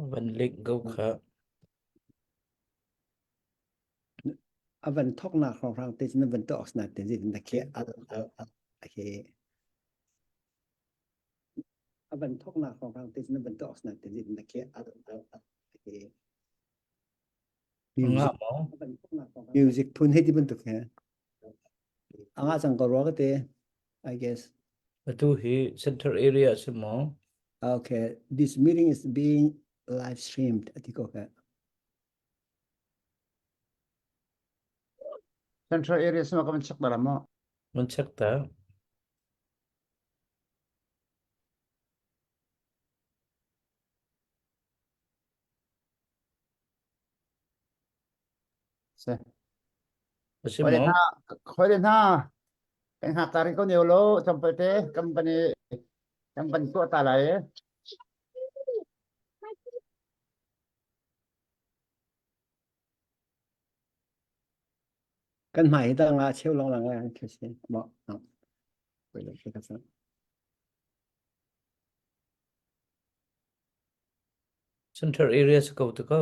Van link ko kha. A van thoknak hrawnghrang te cun van tuah na te zin na khi al al al khi a van thoknak hrawnghrang te cun van tuah na te zin na khi al al al khi Nga music maw? music phun hei ti bantuk he anga cang ko rua ka te I guess. Atu hi center area si maw? Okay, this meeting is being live streamed ati ko ka. Central area sama ka van check ta mo. Van check ta. Se. Si Khoi le maw? hna, khoi le hna. Kan hngak ta rih ko neo lo, tlawmpal te kan van i kan van tuah ta lai. Kan hmai hi ta nga cheu long lang lai khi si. Mo. No. Wait, wait, wait. Center area si ko te ko.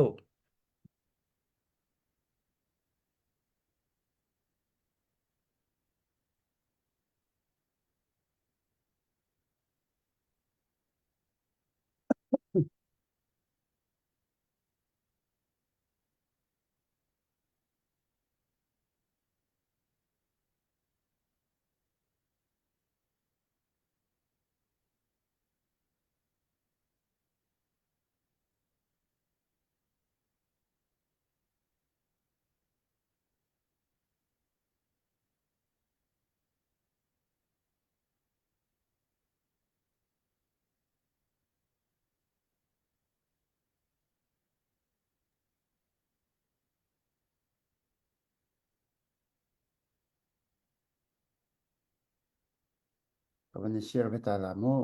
Ka van i share ve ta la mu.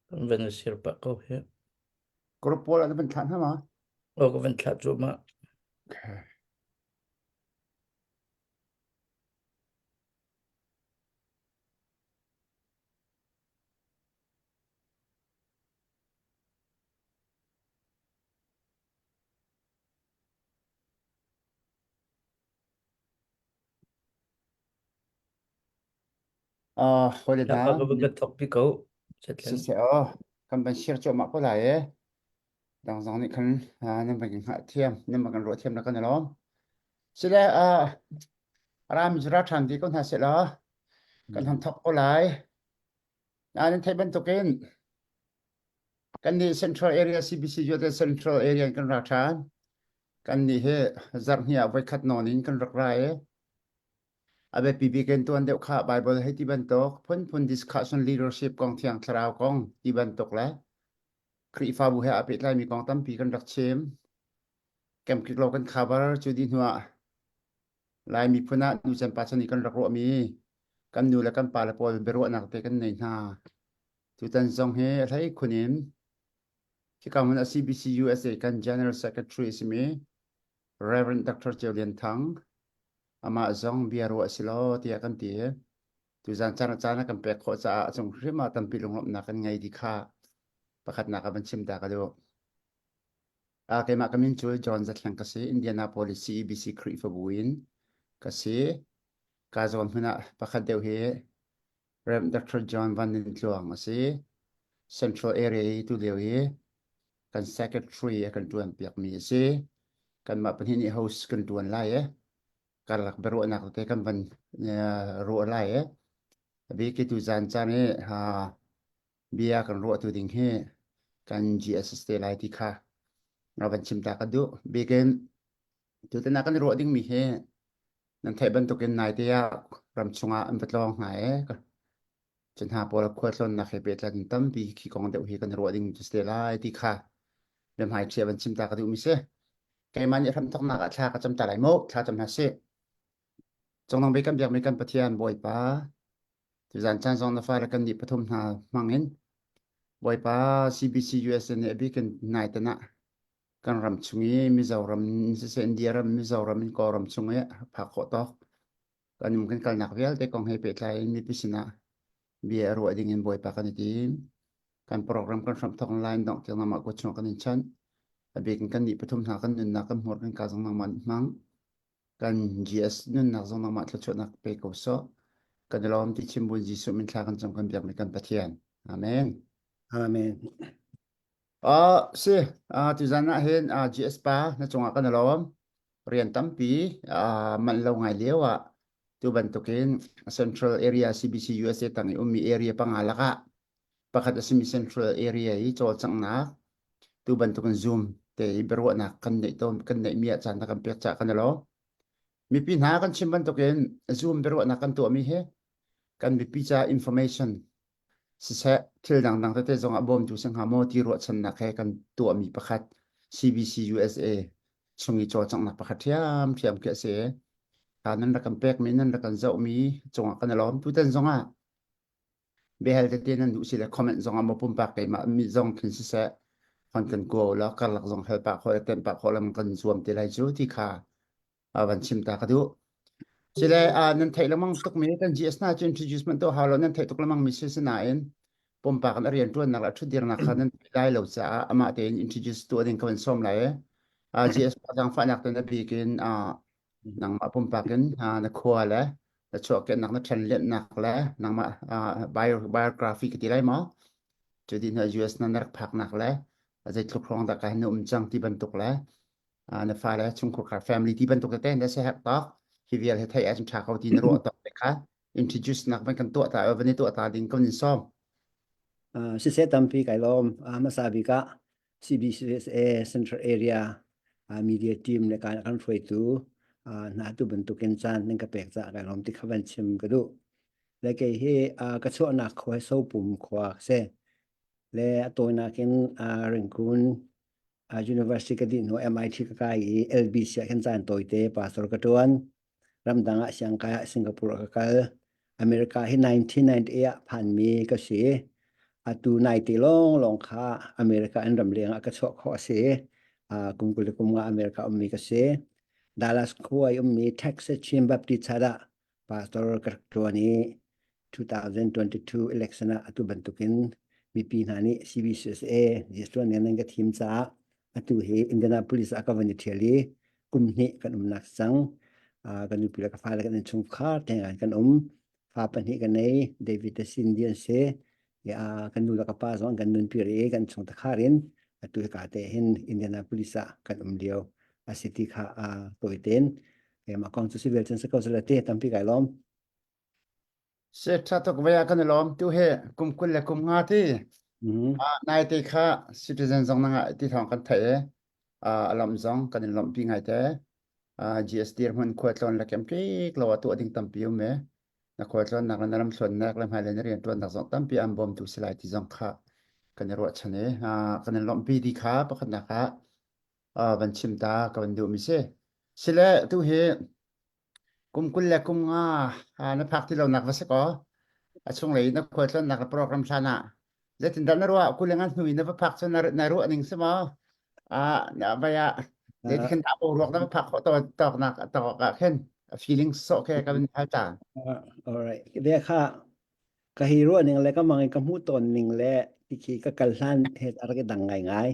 Kan van i share pah ko hi. Group pawl ah na van thlah hna ma? Oh, ka van thlah cuahmah. Okay. Uh, hawile Ka hna, ka van kan thok pi ko. Setlen. siseh aw, kan van share cuahmah ko lai e. Dang zong nih khan uh, nan van kan hngah thiam, nan van kan ruah thiam na kan i lawm. Sile, uh, ram zura ṭhan ti ko hna seh law, kan hon thok ko lai. Na nan theih bantukin kan nih Central Area CBC Yote Central Area in kan ra ṭhan. Kan nih hi zarhhnih ah voikhat nawn in kan rak ra i a biapi bik in tuan deuh kha Bible hei ti bantuk phunphun discussion leadership kong thiang thlarau kong ti bantuk le Khrihfabu he aa pehtlaimi kong tampi kan rak chim. Kemkik lo kan cover cu di hnuah Lai miphun ah nu chan pa chan i kan rak ruahmi kan nu le kan pa le pawl biaruahnak te kan nei hna. Tutan zong hi a hlei khun in hika hmun ah CBC USA kan General Secretary a simi Reverend Dr. Ceu Lian Thang amah zong bia ruah si law tiah kan ti. Tuzan caan caan a kan pek khawh caah a cung hrim ah tampi lunglawmhnak kan ngei ti kha pakhatnak ah van chim ta ka duh. Uh, keimah ka min cu John Zathleng ka si. Indianapolis CEBC Khrihfabu in ka si. Ka zawn hmun ah pakhat deuh hi Rev. Dr. John Van Nin Tluang a si. Central Area i tu lio hi kan secretary a kan ṭuan piakmi a si. Kanmah pahnih nih host kan ṭuan lai e. Karlak biaruahnak tete kan van uh, ruah lai e. Abik tu zan caan i ha bia kan ruahtu ding hi kan GSS te lai ti kha ra van chim ta ka duh. Bikin tutan ah kan ruah dingmi hi nan theih bantukin naite ah ram chungah an va tlawng hna e. Cun hna pawl khualtlawnnak he pehtlai in tampi khi kong deuh hi kan ruah ding cu si te lai ti kha biahmai ṭhia van chim ta ka duhmi si. Keimah nih hramthawknak ah thla ka cam ta lai mu. Thla cam hna sih. Cungnung bik kan biakmi kan Pathian Bawipa Tuzan caan zong na fale kan nih pathum hna hmangin Bawipa CBC USA nih a bik in nai tan ah kan ram chung i Mizoram siseh India ram Mizoram in Kawlram chung i phak khawh tawk kan um kan kalnak vialte kong he pehtlai in mipi sinah bia a ruah ding in Bawipa kan i tim. Kan program kan hram thawk lai dong tiang nangmah ko chung kan in chan. A bik in kan nih pathum hna kan nunnak kan hmur kan ka zong nangmah nih hmang. Kan GS nunnak zong nangmah thluachuahnak pe ko sawh. Kan i lawm ti chim buin Jesuh min thla kan cam kan biakmi kan Pathian. Amen. Amen. Uh, si, uh, tuzan ah hin uh, GS pa na cungah kan i lawm. Rian tampi uh, manh lo ngai lio ah tu bantukin Central Area CBC USA tang i ummi area panga lakah pakhat a simi Central Area i cawlcanghnak tu bantukin Zoom te i biaruahnak kan neih tawn kan neihmi ah caan na kan pek cah kan i lawm. Mipi hna kan chim bantukin Zoom biaruahnak kan tuahmi hi kan mipi ca information siseh thil dangdang tete zong ah bawmtu si hnga maw ti ruahchannak he kan tuahmi pakhat CBC USA chung i cawlcanghnak pakhat ṭhiamṭhiam khi a si. Nan rak kan pekmi nan rak kan zohmi cungah kan i lawm. Tutan zongah biahal tete nan duh si le comment zongah maw pumpak keimah mi zong khin siseh hon kan kuo la karlak zong hal pah khawh le tenh pah khawh lam kan zuam te lai cu ti kha van chim ta ka duh. Sile nan theih lengmang tuk mi kan GS na cu introducement to hau lo nan theih tuk lengmang mi si sinain pumpak in a rian ṭuannak le ṭhutdirnak kha nan theih lai lo caah amah tein introduce tuah ding ka van sawm lai. GS pa zaangfahnak ten a bik in nangmah pumpak in na khua le na chuahkehnak na ṭhenlennak le nangmah biography ka ti lai maw? Cu ti hna US na rak phaknak le zeitluk hrawng dah ka hin na um cang ti bantuk le na fale chungkhar family ti bantuk tete na se herh tok hi vial he thei ahcun ṭha ko ti na ruah tok te kha introduce nak van kan tuah ta van i tuah ta ding kan in sawm. Siseh tampi kai lawm. Hmasa bik ah CBCSA Central Area media team le kan kan hruaitu hna tu bantukin caan nan ka pek caah kai lawm ti kha van chim ka duh. Le kei hi ka chuahnak khua hi Sopum khua si. Le a tawinak in Ringkun University ka dih hnu MIT ka kai i LBC ah khin caan tawite pastor ka ṭuan. Ramdang ah siangkai ah Singapore ah ka kal. America hi 1998 ah phanmi ka si. Atu nai te lawnglawng kha America in ramleng ah ka chuah khawh a si. Kum 20 le kum nga America ummi ka si. Dallas khua i ummi Texas Chin Baptist Church ah pastor ka rak ṭuan i 2022 election ah atu bantukin mipi hna nih CBCSA Jesuan nan ka thim caah atu hi Indianapolis ah ka van i ṭhial i kum hnih kan umnak cang. Kan nupi le ka fale kan innchungkhar teng kan um. Fa pahnih ka nei, David le Cindy an si. Kan nu le ka pa zong kan nunpi rih i kan chungkhar in atu hika te hin Indianapolis ah kan um lio a si ti kha tawi tein keimah kong cu si vial cun si ko sala te tampi kai lawm. Se tha tuk vaya kan i lawm tu he kum 20 le kum nga ti nai te kha citizen zong na ngah ti thawng kan theih i a lawmh zong kan in lawmhpi ngai te. GSD hmun khualtlawn le kemkik lo ah tuah ding tampi um e. Na khualtlawnnak le na lamthluannak le hmailei na rianṭuannak zong tampi an bawmtu si lai ti zong kha kan i ruahchan i kan in lawmhpi ti kha pakhatnak ah van chim ta ka van duhmi si. Sile tu hi kum 20 le kum nga na phak ti lonak va si kaw a chunglei na khualtlawnnak le program hlan ah zeitindah na ruah 20 le nga hnu in na va phak cu na ruah ning si maw na vai ah zeitin dah boruak na va phak khawh tawknak tawk ah khin a feeling sawh khe ka van hal ta. All right. Ve kha ka hi ruah ning le ka mang in ka hmuh tawn ning le tikhi ka kal hlan he a rak i dang ngai ngai.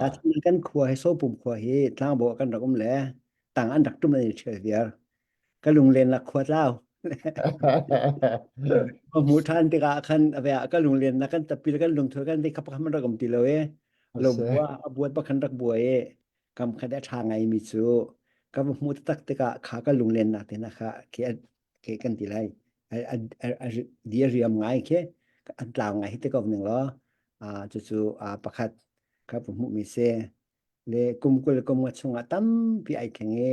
Ta kan khua hi Sopum khua hi tlangbo kan rak um le tang an rak tum an i ṭhial viar. Ka lunglen nak khua tlau. Ka hmuh ṭhan tikah khan ka lunglen nak kan tapil kan lungthur kan dei khap khan rak um ti lo e. Lo bua a buat bak khan rak bua e. Kam khat a ṭha ngai mi cu ka va hmuh taktak tikah kha ka lunglen nak te na kha ke ke kan ti lai. A di a riam ngai khi an tlau ngai hi te ko ning law. Cucu pakhat ka hmuh mi si. Le kum 20 kum nga chungah tampi ai thleng i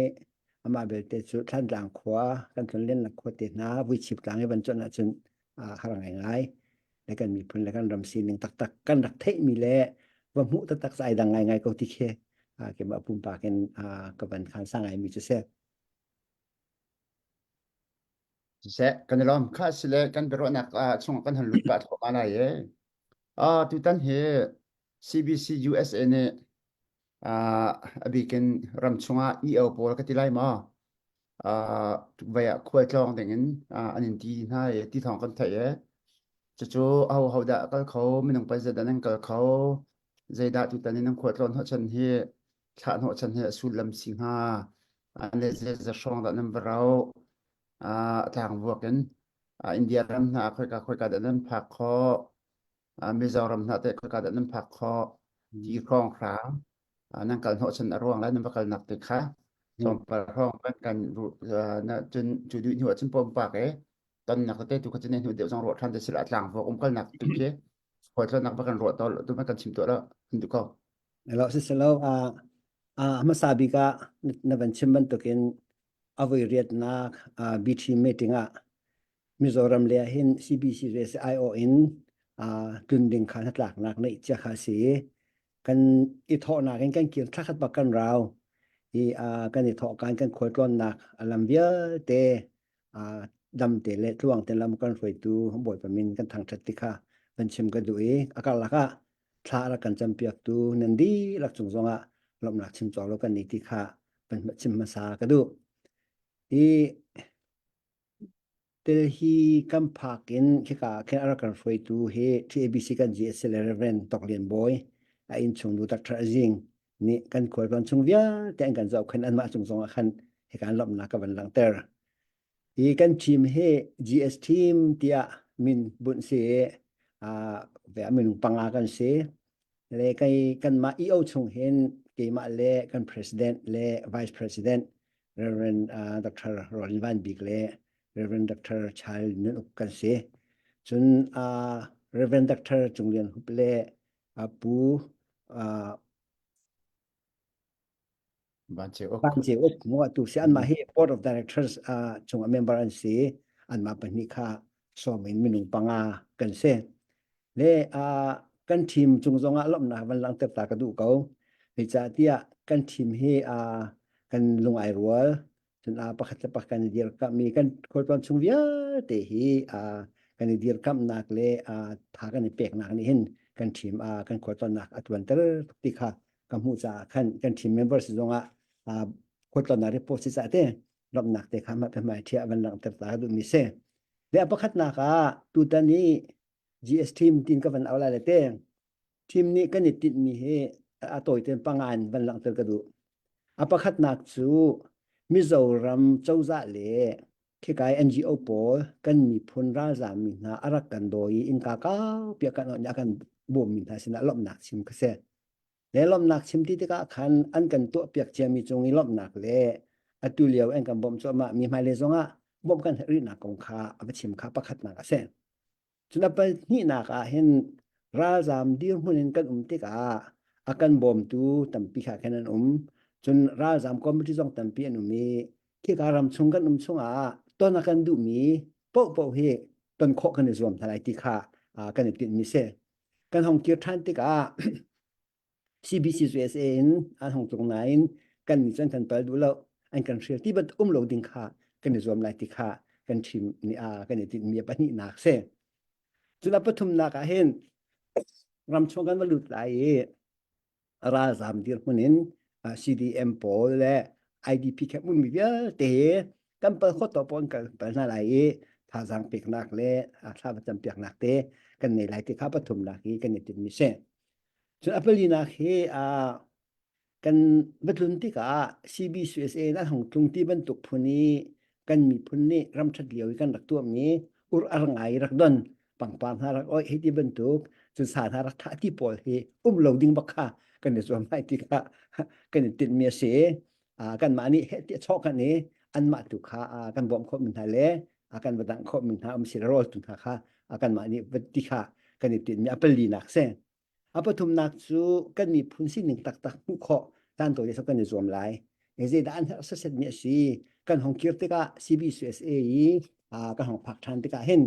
amah belte cu Thlantlang khua kan tlonlennak khua te hna Vuichip tlang i van cuanh ahcun har ngaingai le kan miphun le kan ram sining taktak kan rak theihmi le va hmuh taktak ai dang ngaingai ko ti khi keimah pumpak in ka van khan sa ngaimi cu si. Siseh, kan i lawm. Kha sile kan biaruahnak chung kan han lut pah thluahmah lai i tutan hi CBC USA nih a bikin ram chungah EO pawl ka ti lai maw vai ah khualtlawng dingin an in ti hna i ti thawng kan theih i. Cucu aho ho dah a kal kho, minung pa zeidah nan kal kho, zeidah tutan in nan khualtlawn hnawhchan hi thlah hnawhchan hi a sullam si hnga, le zeizat hrawng dah nan va rauh, a tlangvuak in India ram hna khoika khoika dah nan phak khawh, Mizoram hna teh khoika dah nan phak khawh, ti hrawng hrang nan kal hnawhchan a ruang lai nan va kalnak te kha tlawmpal hrawng kan kan cun cu duh hnu ahcun pumpak e tonnak tete tu kha cu ne hnu deuh zong ruah ṭhan te sila tlangvuak um kalnak tu khi khualtlawnnak va kan ruah to tu kan chim tuah lo kan duh ko. Elo siselo a a hmasa bik ah na van chim bantukin a voi riatnak BT meeting ah Mizoram le ah hin CBC IO in tlun ding kha hnatlaknak neih cia kha si kan i thawhnak in kan kir thlakhat bak kan rau i kan i thawh kan kan khualtlawnnak lam vialte damte le tluang te lam kan hruaitu Bawipa min kan thangṭhat ti kha van chim ka duh i a karlak ah thla rak kan campiaktu nan dihlak cung zongah lawmhnak chim cawk lo kan ni ti kha van chim hmasa ka duh. I Delhi kan phak in khika khin a rak kan hruaitu hi TABC kan GS le Reverend Tok Lian Bawi a innchung nu Dr. Azing nih kan khualtlawn chung vialte an kan zohkhenh anmah cung zongah khan hika an lawmhnak ka van langhter. Hi kan team hi GS team tiah min bunh si i ve minung panga kan si. Le kai kanmah EO chung hin keimah le kan president le vice president Reverend uh, Dr. Rolin Van Bik le Reverend Dr. Child Nun Uk kan si. Cun uh, Reverend Dr. Cung Lian Hup le uh, Pu uh, Van Ceu Uk. Van Ceu Uk mu atu si anmah hi board of directors uh, chung a member an si anmah pahnih kha sawm in minung panga kan si le uh, kan team cung zongah lawmhnak van langhter ta ka duh ko zeicahtiah kan team hi uh, kan lung ai rual cun uh, pakhat le pakhat kan i dirkamh i kan khualtlawn chung vialte hi uh, kan i dirkamhnak le uh, tha kan i peknak nih hin kan team uh, kan khualtlawnnak a tuanter tuk ti kha ka hmuh caah khan kan team members zongah khualtlawnnak report si caah te lawmhnak te kha mah hmai thiah van langhter ta ka duhmi si. Le a pakhatnak ah tutan i GS team tin ka van au lai le te team nih kan i tinhmi hi a tawi ten panga in van langhter ka duh. A pakhatnak cu Mizoram cozah le khikai NGO pawl kan miphun ralzaam mi hna a rak kan dawi i innka kaupi a kan a kan bawmmi hna sinah lawmhnak chim kha si. Le lawmhnak chim ti tikah khan an kan tuahpiak ciami cung i lawmhnak le atu lio an kan bawmh cuahmah mi hmailei zongah bawmh kan herh rihnak kong kha a va chim kha pakhatnak a si. Cun a pahnihnak ah hin ralzaam dirhmun in kan um tikah a kan bawmtu tampi kha khan an um. Cun ralzaam committee zong tampi an um i khika ram chung kan um chungah ton a kan duhmi paohpaoh hi ton khawh kan i zuam hna lai ti kha kan i tinhmi si. Kan hong kir ṭhan tikah CBC USA in an hong tlung nain kan nih cun kan pal duh lo an kan hrial ti bantuk um lo ding kha kan i zuam lai ti kha kan ṭhim nih a kan i tinhmi a pahnihnak si. Cun a pathumnak ah hin ramchung kan va lut lai i ralzaam dirhmun in CDM pawl le IDP camp ummi vialte hi kan pal khawh tawk pawl kan pal hna lai i thazaang peknak le thla va campiaknak te kan nei lai ti kha pathumnak hi kan i tinhmi si. Cun a palinak hi kan va tlun tikah CBCUSA in an hung tlung ti bantuk phun i kan miphun nih ram ṭhat lio i kan rak tuahmi ur ar ngai rak don pangpar hna rak oih hei ti bantuk cun sa hna rak thah ti pawl hi um lo ding bak kha kan i zuam lai ti kha kan i tinhmi a si. Kanmah nih heh tiah chawh kan i anmah tu kha kan bawmh khawhmi hna le kan va dangh khawhmi hna um si le rawl tu hna kha kanmah nih va ti kha kan i tinhmi a palinak si. A pathumnak cu kan miphun sining taktak hmuh khawh caan tawi te kan i zuam lai. Zeidah an herh setmi a si. Kan hong kir tikah CBCUSA i kan hong phak ṭhan tikah hin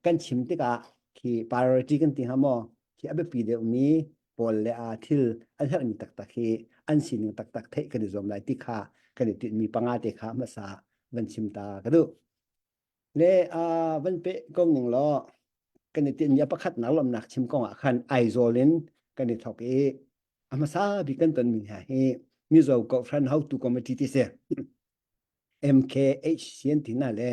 kan chim tikah khi priority kan ti hnga maw khi a biapi deuhmi pawl le thil an herhmi taktak hi an sining taktak theih kan i zuam lai ti kha kan i tinhmi panga te kha hmasa van chim ta ka duh. Le van peh ko ning law kan i tinhmi a pakhatnak lawmhnak chim kong ah khan Aizawl in kan i thawk i a hmasa bik kan tonmi hna hi Mizo Kohhran Hotu Committee ti si MKHC an ti hna le.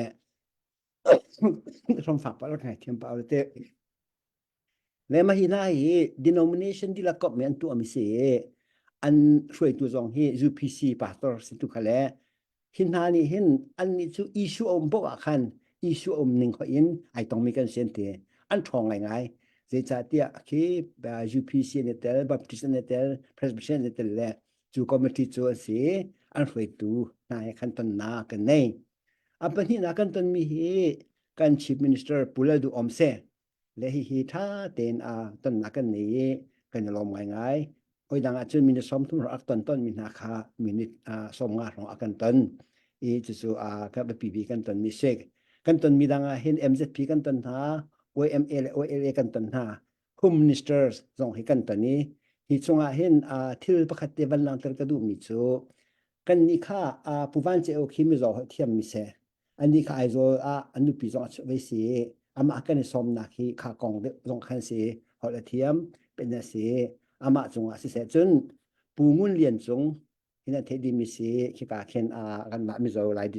Hromfak pa rak ngai thiam pa te. Le mah hi hna hi denomination dihlak komh mi an tuah mi si i an hruaitu zong hi UPC pastor si tu kha le hi hna nih hin an nih cu issue a um poh ah khan issue a um ning hoih in ai tong mi kan si an ti. An ṭhawng ngaingai. Zeicahtiah khi UPC an i tel, Baptist an i tel, Presbyterian an i tel le cu committee cu an si an hruaitu hna he khan tonnak kan nei. A pahnihnak kan tonmi hi kan Chief Minister Pu Lal Duh Om si. Le hihi ṭha tein a tonnak kan nei i kan i lawm ngaingai. Hoi dang ahcun minute 30 rak ton tonmi hna kha minute 15 hrawng a kan ton. I cucu ka biapi bik kan tonmi si. Kan tonmi dang ah hin MZP kan ton hna, YMA le YLA kan ton hna. Home Ministers zong hi kan ton i hi chungah hin thil pakhat te van langhter ka duhmi cu kannih kha Pu Van Ceu khi mizaw holh thiammi si. Anih kha Aizawl ah an nupi zong a chuah ve si. Amah kan i sawmnak hi kha kong deuh zong khan si. Holh a thiam, pen a si. Amah cungah siseh cun Pu Ngun Lian Cung hin an theih dihmi si. Khika khin kanmah Mizo Lai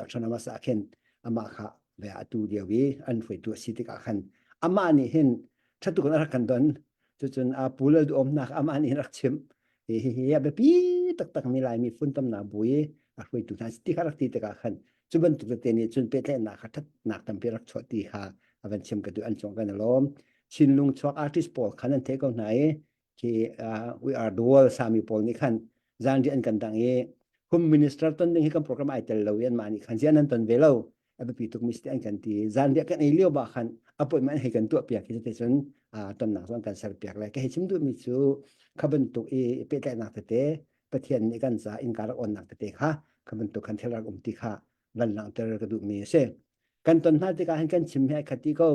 autonomous ah khin amah kha ve atu lio i an hruaitu a si tikah khan amah nih hin ṭha tuk in a rak kan don. Cucun a pu lal duhawmnak amah nih hin rak chimh. Hihi a biapi taktakmi Laimi funtomnak bu i a hruaitu hna ti kha rak ti tikah khan cu bantuk tete nih cun pehtlaihnak kha ṭhatnak tampi rak chuah ti kha a van chim ka duh an cung kan i lawm. Chinlung chuak artist pawl khan an theih ko hna i khi we are the world sami pawl nih khan zanriah an kan dang i home minister ton ding hi kan program ai tel lo i anmah nih khan ziah nan ton ve lo a biapi tuk mi si an kan ti zanriah kan ei lio bah khan appointment an hei kan tuah piak hi te cun tonnak zong kan ser piak le ka hei chim duh mi cu kha bantuk i pehtlaihnak tete Pathian nih kan ca innka rak onnak tete kha kha bantuk khan thil rak um ti kha van langhter ka duh mi a si kan ton hna tikah hin kan chim hi ai khat ti ko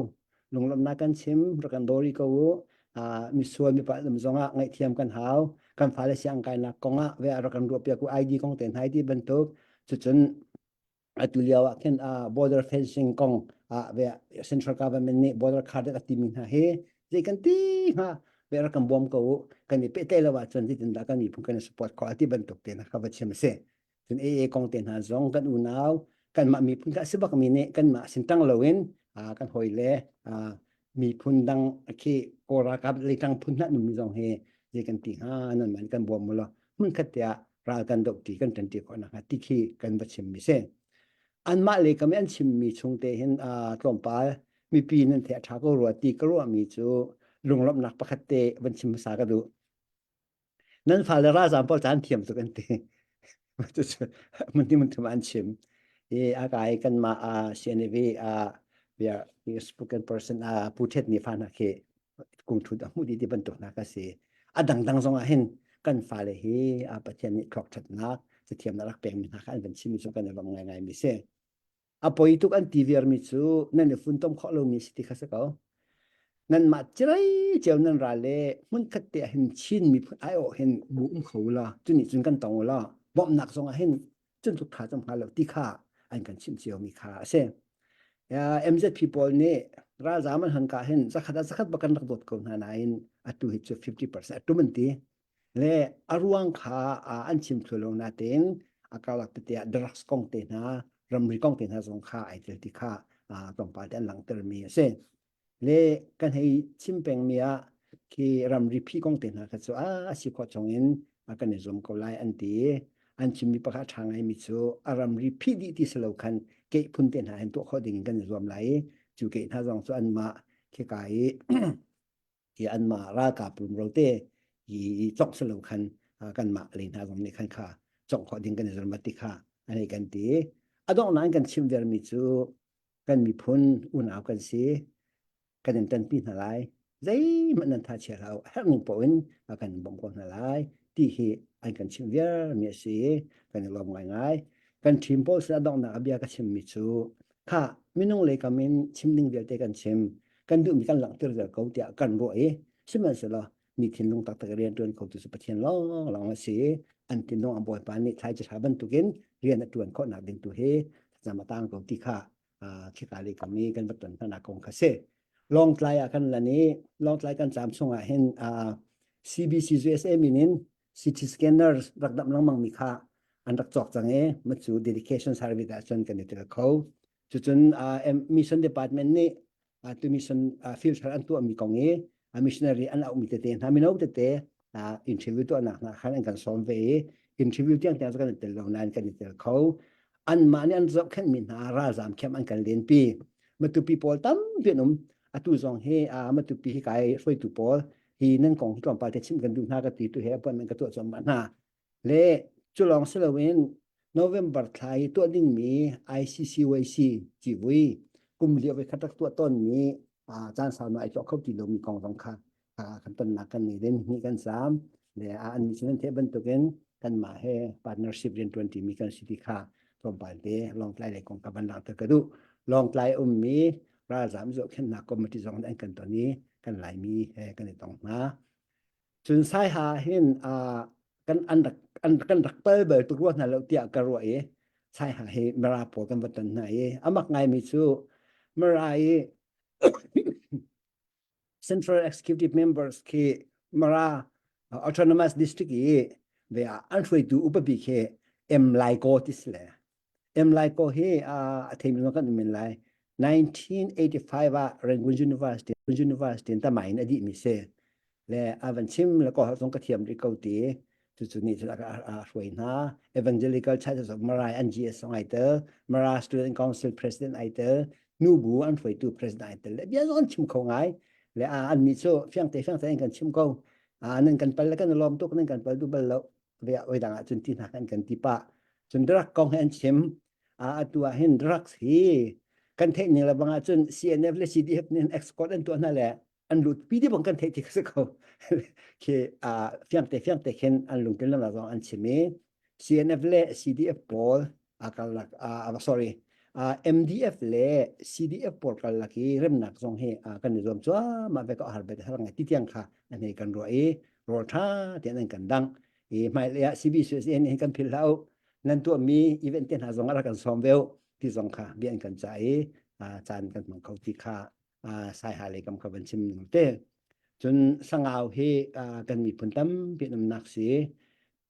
lunglawmhnak kan chim rak kan dawri ko u misual mipa um zongah ngaihthiam kan hau kan fale siang kainak kongah ve rak kan ruah piak u ID kong te hna ti bantuk cucun atu lio ah khin border fencing kong ah ve central government nih border card a timi hna hi zei kan ti hnga ve rak kan bawm ko u kan i pehtlaih lo ahcun zeitin dah kan miphun kan i support khawh ti bantuk te na kha va chim a si cun AA kong te hna zong kan unau kanmah miphun kha a si bakmi nih kanmah sin ṭang loin kan hawi le miphun dang khi Kawl ralkap lei ṭang phun hna numi zong hi zei kan ti hnga nan man kan bawm mu law hmunkhat te ah ral kan doh ti kan ṭanṭi khawh nakhnga ti khi kan va chimmi si. Anmah lei kam i an chimmi chung te hin tlawmpal mipi nan the a ṭha ko rua ti ka ruahmi cu lunglawmhnak pakhat te van chim hmasa ka duh. Nan fale ralzaam pawl caan thiam tuk an ti. Cucu mun mun thum an chim. I a kai kanmah CNAV bia spoken person Pu Thet ni fa hna khi kung thut a hmuh dih ti bantuk hna ka si. A dangdang zong ah hin kan fale hi Pathian nih thluak ṭhatnak cathiamnak rak pekmi hna kha an van chimmi cu kan i lawm ngaingai mi si. A poi tuk an ti viarmi cu nan i funtom khawh lomi si ti kha si ko. Nanmah cirei cio nan ral le hmunkhat te ah hin Chin miphun aiawh hin bu um kho la cu nih cun kan tong la bawmhnak zong ah hin cun tluk tha cam hnga lo ti kha an kan chimh ciomi kha a si. MZP pawl nih ralzaam an han ka hin zakhat ah zakhat bak kan rak dawt ko hna nain atu hi cu 50% a tum an ti. Le a ruang kha an chim thlu lo natein a karlak tete ah drugs kong te hna ramri kong te hna zong kha ai tel ti kha tlawmpal te an langhtermi a si. Le kan hei chim pengmi ah khi ramri phi kong te hna kha cu a si khawh chung in kan i zuam ko lai an ti. An chimmi pakhat a ṭha ngaimi cu a ramri phih dih ti si lo khan keih phun te hna hin tuah khawh ding in kan i zuam lai i cu keih hna zong cu anmah khika i i anmah ralkap rumro te i congh si lo khan kanmah lei hna zong nih khan kha congh khawh ding kan i zuam ti kha an hei kan ti. A donghnak in kan chim vermi cu kan miphun unau kan si kan in ṭanpi hna lai zeihmanh nan tha chia hlah u herh ning paoh in kan bawmh ko hna lai ti hi an kan chimh viarmi a si kan i lawm ngaingai kan ṭhim pawl sin a donghnak a bia ka chimmi cu kha minung lei kam in chim ding vialte kan chim kan duhmi kan langhter zel ko tiah kan ruah i sihmanhsehlaw mi thinlung taktak rian ṭuan khotu cu Pathian lawnglawng a si an thinlung a Bawipa nih thlaici ṭha bantukin rian a ṭuan khawhnak ding tu hi thlacam a tang ko ti kha khika lei kam i kan va ton hnanak kong kha si. Lawngtlai ah kan lan i Lawngtlai kan caam chungah hin CBC USA min in CT scanner rak damh lengmang mi kha an rak cawk cang i macu dedication service ah cun kan i tel kho. Cucun mission department nih tu mission field thar an tuahmi kong i missionary an auhmi tete hna mino tete interview tuahnak hna khan an kan sawm ve i interview tiang tiang cu kan i tel lo nain kan i tel kho. Anmah nih an zohkhenhmi hna ralzaam camp an kan lenpi. Matupi pawl tampi an um. Atu zong hi Matupi hi kai hruaitu pawl hi nan kong hi tlawmpal te chim kan duh hna ka ti tu he appointment ka tuah cuahmah hna. Le cu lawng si loin November thla i tuah dingmi ICCYC civui kum lio voi khat rak tuah tawnmi caan sau ai tuah kho ti lomi kong zong kha kan tonnak kan nei den ni kan sam le an nih cun an theih bantukin kanmah he partnership rian ṭuan ṭimi kan si ti kha tlawmpal te Lawngtlai lei kong ka van langhter ka duh. Lawngtlai ummi ralzaam zohkhenhnak committee zong an kan ton i kan Laimi he kan i tong hna. Cun Saiha hin kan an rak an kan rak pal bal tuk rua hna lo tiah ka ruah i Saiha hi Mara pawl kan va ton hna i amak ngaimi cu Mara i Central Executive Members khi Mara Autonomous District i ve ah an hruaitu upa bik hi M Lai Ko ti si le M Lai Ko hi a theimi zong kan um men lai 1985 ah Rangoon University University in tamain in a dihmi si le a van chim le ko zong ka thiam rih ko ti cucu nih cun a hruai hna Evangelical Churches of Mara NGS zong ai tel Mara Student Council President ai tel nubu an hruaitu president ai tel le bia zong an chim kho ngai le an nih cu fiangte fiangte in kan chim ko nan kan pal le kan lawm tuk nan kan pal du bal lo ve oi dang ah cun ti hna kan kan ti pa cun drug kong he an chim atu ah hin drugs hi kan theih ning le bang ah cun CNF le CDF nih export an tuah hna le an lut pi di bang kan theih ti si ko khi fiangte fiangte khin an lungtlin lo zong an chim i CNF le CDF pawl a karlak uh, sorry uh, MDF le CDF pawl karlak i remnak zong hi uh, kan i zuam cuahmah ve ko har bet har ngai ti tiang kha an hei kan ruah i rawl tha tian an kan dang i hmailei ah CBCSN hin kan phil hlah u nan tuahmi event te hna zong a rak kan sawm ve u ti zong kha bia an kan cah i caan kan hmang kho ti kha saiha lei kam kha van chim ning te cun sangau hi kan miphun tampi an umnak si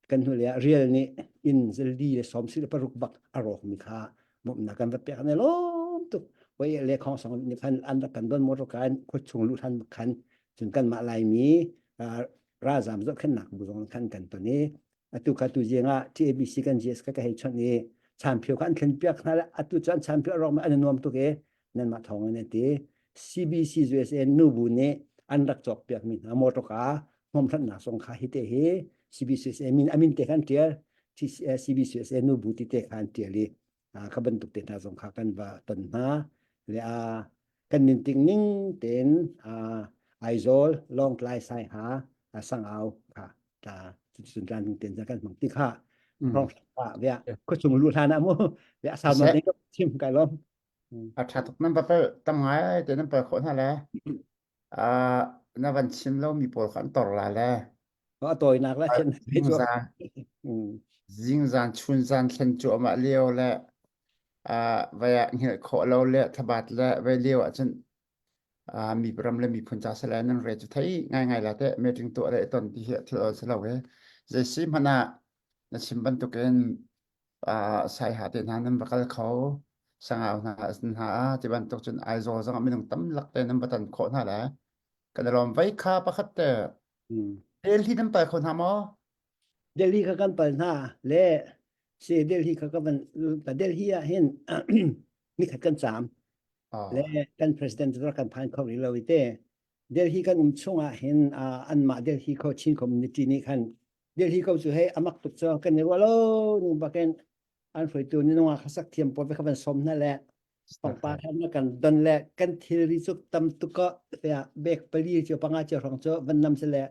kan hnu le ah rial nih inn zaldi le som si le paruk bak a rawk mi kha bawmhnak kan va pek ne lom tuk wei le khong song nih khan an rak kan don motor kan khuachung lu than khan cun kan mah laimi ralzam zohkhenhnak bu zong khan kan ton i atu kha tu zing ah TABC kan GS ka ka hei chawnh i chanphio kha an thlen piak hna le atu cu an chanphio a rawk an nuam tuk i nanmah thawng in an ti CBC USA nubu nih an rak cawk piak mi hna motor ka hmawmhranhnak zong kha hi te hi CBCSA min amin te khan tial CBCSA nubu ti te khan tial i kha bantuk te hna zong kha kan va ton hna le a kan nin ting ning tein Aizawl Lawngtlai Saiha Sangau kha ta cun tlan ten kan hmang ti kha rong via khuachung lu hlan ah mu via sau non ding chim kai lom a tha tuk nan va pel tam ngai te nan pel khawh hna le na van chim lo mi pawl kha an tor la le a tawinak la khin zingzan zingzan chun zan thlen cu amah lio le vai ah hngilh khawh lo le thabat le vai lio ah cun mi ram le miphun ca sale nan re cu thei ngai ngai la te meeting tuah le ton ti hi thil on si lo he zei si hmanh ah na chim bantukin saiha te hna nan va kal kho sangau hna hna ti bantuk cun Aizawl zong ah minung tam lak te nan va tan khawh hna le kan i lawm vei kha pakhat te Delhi nan pal kho hna maw Delhi kha kan pal hna le si Delhi kha ka van Delhi ah hin nikhat kan caam le kan president cu kan phan kho rih lo i te Delhi kan um chung ah hin anmah Delhi kho Chin community nih khan Delhi ko cu hei amak tuk cu kan i ruah lo ning bakin an hruaitu ni nungak khasak thiam pawl kha van som hna le pangpar han na kan don le kan thilri cu tam tuk ko tiah bek pali cu panga cu hrawng cu van nam se le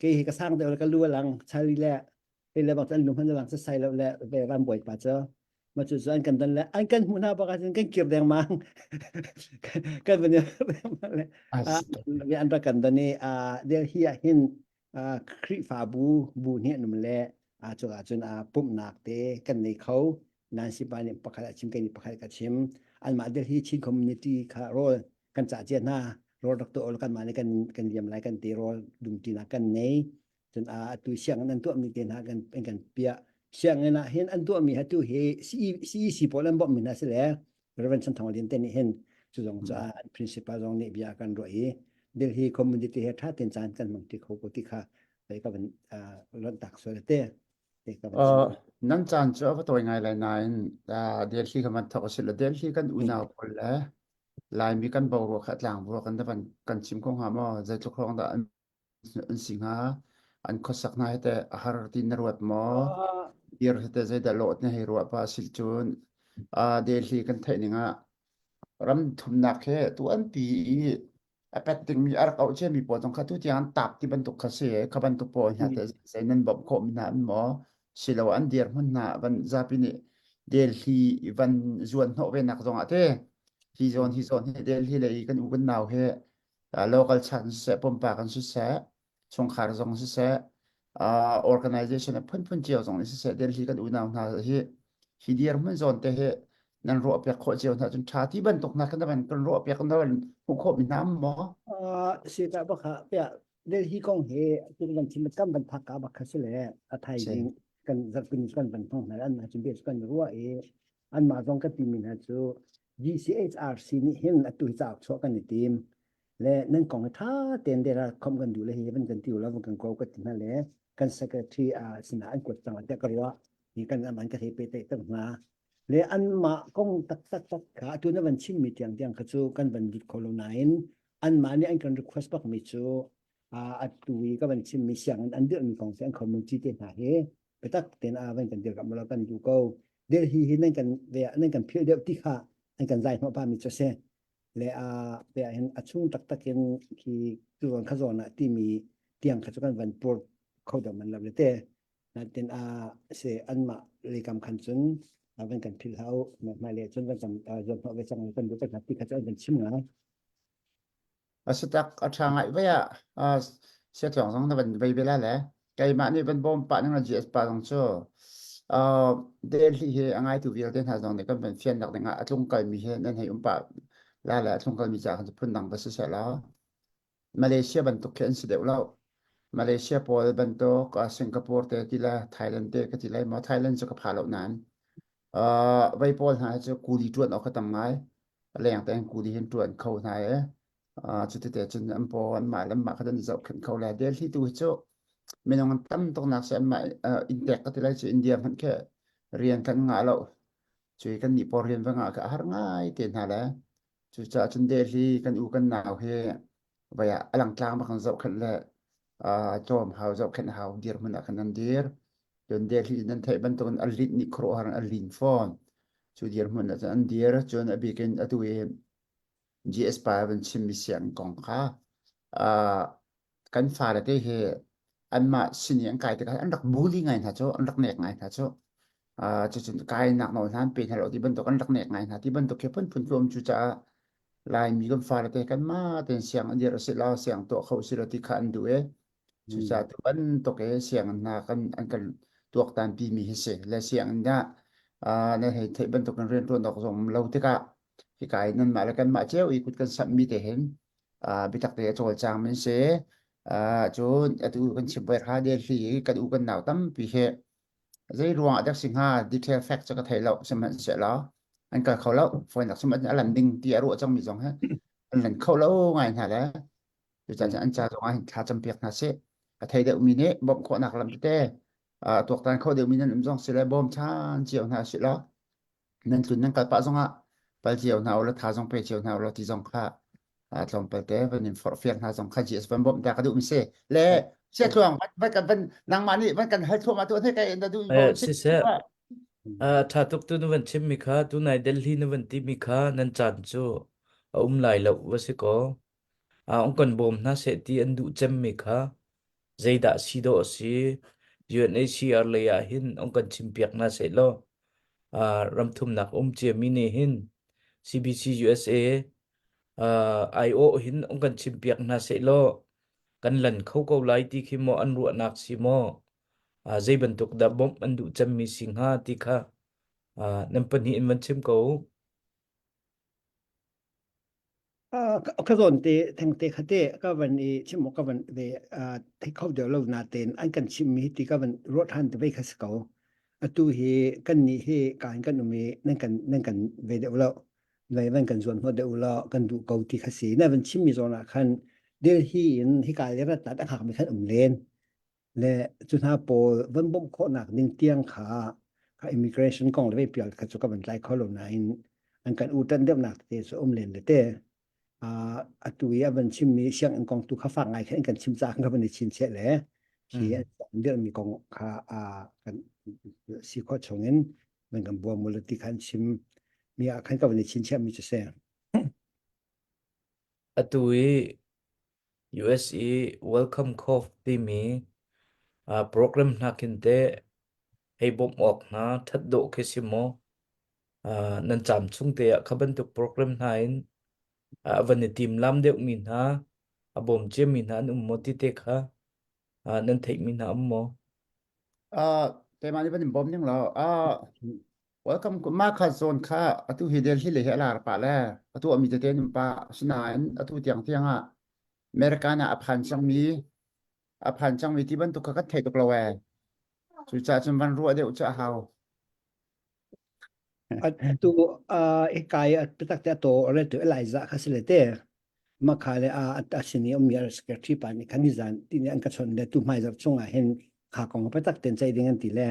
kei hi ka sang deuh le ka lu lang chali le hei le bang an lung han lang sai lo le ve ram bawi pa cu ma cu cu an kan don le an kan hmuh hna bak ahcun kan kir dengmang kan van le an rak kan don i Delhi ah hin Khrihfabu bu nih an um le cu ahcun pumhnak te kan nei kho Nancy pa nih pakhat a chim kei nih pakhat ka chim anmah Delhi Chin community kha rawl kan cah cia hna rawl rak tuah kan mah nih kan kan liam lai kan ti rawl dumṭinak kan nei cun atu sianginn an tuahmi te hna kan kan piah sianginn ah hin an tuahmi ha tu hi CEC pawl an bawmhmi hna si le. Reverend Chan Thang Lian te nih hin cu zong cu an principal zong nih bia kan ruah i Delhi community he tha ten caan kan hmang ti kho ko ti kha vei ka van lonh tak sual te. Nan caan cu a va tawi ngai lai nain Delhi kan van thawk a si lo. Delhi kan unau pawl le Laimi kan boruak kha tlangbuak kan van kan chim ko hnga maw? Zeitluk hrawng dah an an si hnga? An khuasak hna hi teh a har ti na ruat maw? Dir hi teh zeidah lawh na hei ruah pa sil cun Delhi kan theih ning ah ram thumnak he tuanpi i a pet dingmi a rak auh ciami pawl zong kha tu tiang an tap ti bantuk kha si kha bantuk pawl hna te zei nan bawmh khawh mi hna an maw silo an dirhmun hna van zapi nih Delhi van zuan hnawh ve nak zong ah te hi zawn hi zawn hi Delhi le i kan u kan nau he local chan siseh pumpak an siseh chungkhar zong siseh uh, organization a phunphun cio zong nih siseh Delhi kan unau hna hi hi dirhmun zawn te hi nan ruah piak khawh cio hna cun tha ti bantuk hna kan van kan ruah piak na van hmuh khawh mi hna maw si ta bak ha pia Delhi kong hi tu van chim kam van phak ka bak kha si le a thai ding kan zarpin kan van thong hna an ma chim bia kan ruah i an ma zong ka ti mi hna cu GCHRC nih hin atu hi cauk chuah kan i tim le nan kong hi ṭha tein dera khom kan duh le hi van kan ti ula van kan ko ka ti hna le kan secretary a sinah an kuat cang tiah ka ruah hi kan aman ka thei pe te tak hna le anmah kong taktak tak kha atu na van chimmi tiang tiang kha cu kan van lut kho lo nain anmah nih an kan request bak mi cu atu i ka van chimmi sianginn an dirhmi kong si an community te hna hi biatak tein a van kan dirkamh lo kan duh ko Delhi hi nan kan ve nan kan philh deuh ti kha an kan zai hnawh pa mi cu si le a pe ah hin a chung taktak in khi tuzawn kha zawn ah timi tiang kha cu kan van pur kho deuh man lo le te natin a se anmah leikam khan cun van kan philh hau hmai le cun van kan zuam hnawh ve cang kan duh kan ti kha cu an van chim ngai A si tak a ṭha ngai vai ah siatluang zong na van vei ve la le keimah nih van bawm pah ning la GS pa zong cu Delhi hi a ngaitu vialte hna zong nih kan van fiannak ding ah a tlung kalmi hi nan hei um pah la le a tlung kalmi caah khan phun dang va si seh law Malaysia bantuk khi an si deuh lo. Malaysia pawl bantuk Singapore te ti le Thailand te ka ti lai maw Thailand cu ka pha lo nain vei pawl hna hi cu kuli ṭuan awk kha tam ngai. Leng tein kuli hin ṭuan kho hna i cutite cun an paw anmah le anmah kha an i zohkhenh kho lai. Delhi tu hi cu minung an tam tuknak si anmah inntek ka ti lai cu India hmanh khi rian kan ngah lo. Cui kan nih pawl rian va ngah kha a har ngai te hna le cucaah cun Delhi kan u kan nau hi vai ah a langtlang bak in zohkhenh le cawm hau zohkhenh hau dirhmun ah khan an dir. Cun Delhi nan theih bantukin a linh nih khuaruahhar in a lin fawn. Cu dirhmun ah cun an dir. Cun a bik in atu i GS pa van chimmi sianginn kong kha kan fale te hi anmah sin i an kai tikah an rak bully ngai hna cu, an rak nek ngai hna cu. Cucun kainak nawl hna an pe hna lo ti bantuk an rak nek ngai hna ti bantuk khi phunphun cu um cu caah Laimi kan fale te kanmah tein siang an dir a si lo, siang tuah kho si lo ti kha an duh i Cucaah tu bantuk i sianginn hna kan an kan tuaktan pimi hi si. Le sianginn ah uh, nan hei theih bantuk in rianṭuan awk zong um lo tikah hika i nanmah le kanmah cio i kut kan samhmi te hin uh, biatak te a cawlcang min si. Uh, cun atu kan chim voi kha Delhi i kan u kan nau tampi hi zei ruang ah dak si hnga detail fact cu ka thei lo sihmanhsehlaw an kal kho lo phone nak sihmanh a lan ding ti a ruah cangmi zong hi an lan kho lo ngai hna le Cucaah cun an ca zong ah hin thla campiak hna sih. A thei deuhmi nih bawmh khawhnak lam tete tuaktan kho deuhmi nan um zong si le bawm ṭhan cio hna sih law nan tlun nan kal pah zongah pal cio hna u law tha zong pe cio hna u law ti zong kha tlawmpal te van in forhfial hna zong kha GS van bawmh ta ka duh mi si. Le sia tluang van kan van nangmah nih van kan hal thluahmah tu hne kai na duh Eh, siseh ṭha tuk tu na van chim mi kha tunai Delhi na van ti mi kha nan caan cu a um lai lo va si kaw An kan bawm hna seh ti an duh cemmi kha zeidah si dawh a si. UNHCR lei ah hin an kan chimpiak hna seh law ramthumnak um ciami nih hin CBC USA aiawh hin an kan chimpiak hna seh law kan lan kho ko lai ti khi maw an ruahnak si maw zei bantuk dah bawmh an duh cemmi si hnga ti kha nan pahnih in van chim ko u. Ka zawn te thengte kha te ka van i chim awk ka van ve thei kho deuh lo natein an kan chimmi hi ti ka van ruah ṭhan te ve kha si ko. Atu hi kan nih hi ka in kan um i nan kan nan kan ve deuh lo. Vai van kan zuan hnawh deuh law kan duh ko ti kha si. Na van chimmi zawn ah khan Delhi in hika le rat a hngakmi khan um len. Le cu hna pawl van bawmh khawhnak ding tiang kha kha immigration kong le vei pial kha cu ka van tlai kho lo nain an kan utan deuhnak tete cu um len le te. Atu i a van chimmi sianginn kong tu kha fak ngai khan kan chim caah ka van i chinchiah le khi an dirhmi kong kha kan si khawh chungin van kan buam mu ti khan chim mi ah khan ka van i chinchiah mi cu si. Atu i US i Welcome Corps timi program hna khin teh hei bawmh awk hna ṭhat dawh khi si maw? Nan caam chung te ah kha bantuk program hna in a van i timlam deuhmi hna, a bawm ciami hna an um maw ti te kha nan theihmi hna um maw? Uh, keimah nih van in bawm ning law uh, welcome ma kha zone kha atu hi Delhi le hi a lar pah le atu ami tete an um pah asinain atu tiang tiang ah American ah a phan cangmi a phan cangmi ti bantuk kha kan thei tuk lo ee cucaah cun van ruah deuh cu a hau Atu kai biatak te to re tu Eliza kha si le te makha le a a sin i ummi secretary pa nih khan nizan ti nih an ka chawnh le tu hmai zarh chungah hin kha kong biatak ten ceih ding an ti le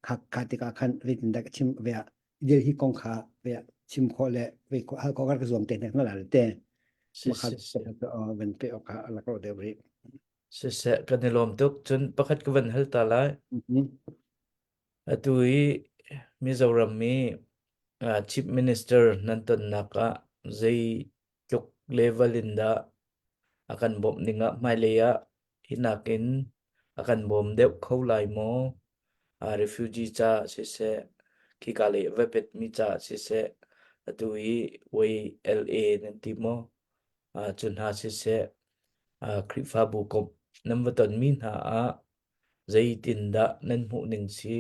kha kha tikah khan zeitin dah ka chim ve ah Delhi kong kha ve ah chim khawh le ve khawh hal khawh ka zuam te hnek na la le te makha van pe awk kha a rak ro deuh rih. Siseh kan i lawm tuk cun pakhat ka van hal ta lai. Atu hi Mizoram i Chief Minister nan tonnak ah zeitluk level in dah a kan bawmh ning ah hmailei ah hi nakin a kan bawm deuh kho lai maw? Refugee ca siseh, khika lei a va petmi ca siseh, atu hi YLA nan ti maw? Cu hna siseh, Khrihfabu komh nan va tonmi hna ah Zeitindah nan hmuhning si?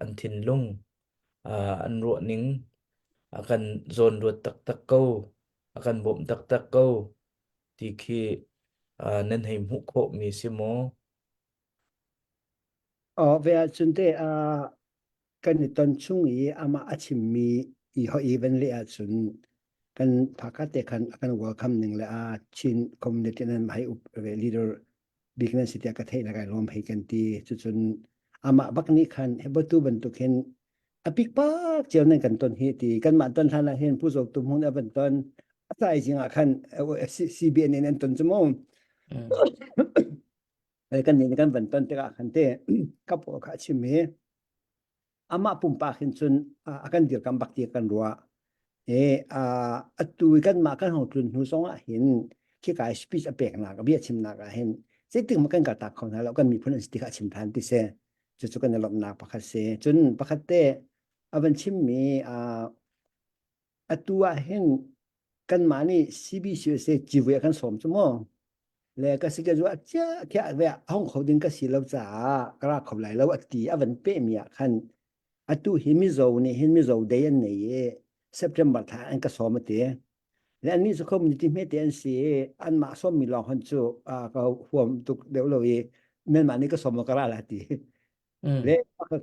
An thinlung, an ruahning a kan zawnruat taktak ko, a kan bawmh taktak ko ti khi nan hei hmuh khawhmi si maw? Aw ve ahcun teh kan i ton chung i amah a chimmi i ho i van leh ahcun kan phaka te khan a kan welcome ning le a Chin community nan hei up ve leader bik nan si tiah ka theih le kai lawm hei kan ti cucun amah bak nih khan hebatu bantuk hin a pikpak cio nan kan ton hi ti kanmah ton hlan ah hin Pu Zo Tum Hmung a van ton a tlai zing ah khan CBN in an ton cu mu kan nih kan van ton tikah khan te ka pawl kha a chim i amah pumpak hin cun a kan dirkam bak ti kan ruah. E atu i kanmah kan hong tlun hnu zong ah hin khika i speech a peknak a bia chimnak ah hin zeitik ma kan kaltak kho hna lo kan miphun an si ti kha a chim than ti si. Cucu kan i lawmhnak pakhat si. Cun pakhat te a van chimmi atu ah hin kanmah nih CBCUSA civui a kan sawm cu mu. Le ka si ka zu a cia khiah ve a hong kho ding ka si lo caah ka ra kho lai lo a ti a van pehmi ah khan atu hi Mizo nih hin Mizo day an nei i September thla an ka sawm a ti. Le annih cu community hmete an si i anmah sawmmi lawng hon cu ka huam tuk deuh lo i nanmah nih ka sawm ka ra la ti. Le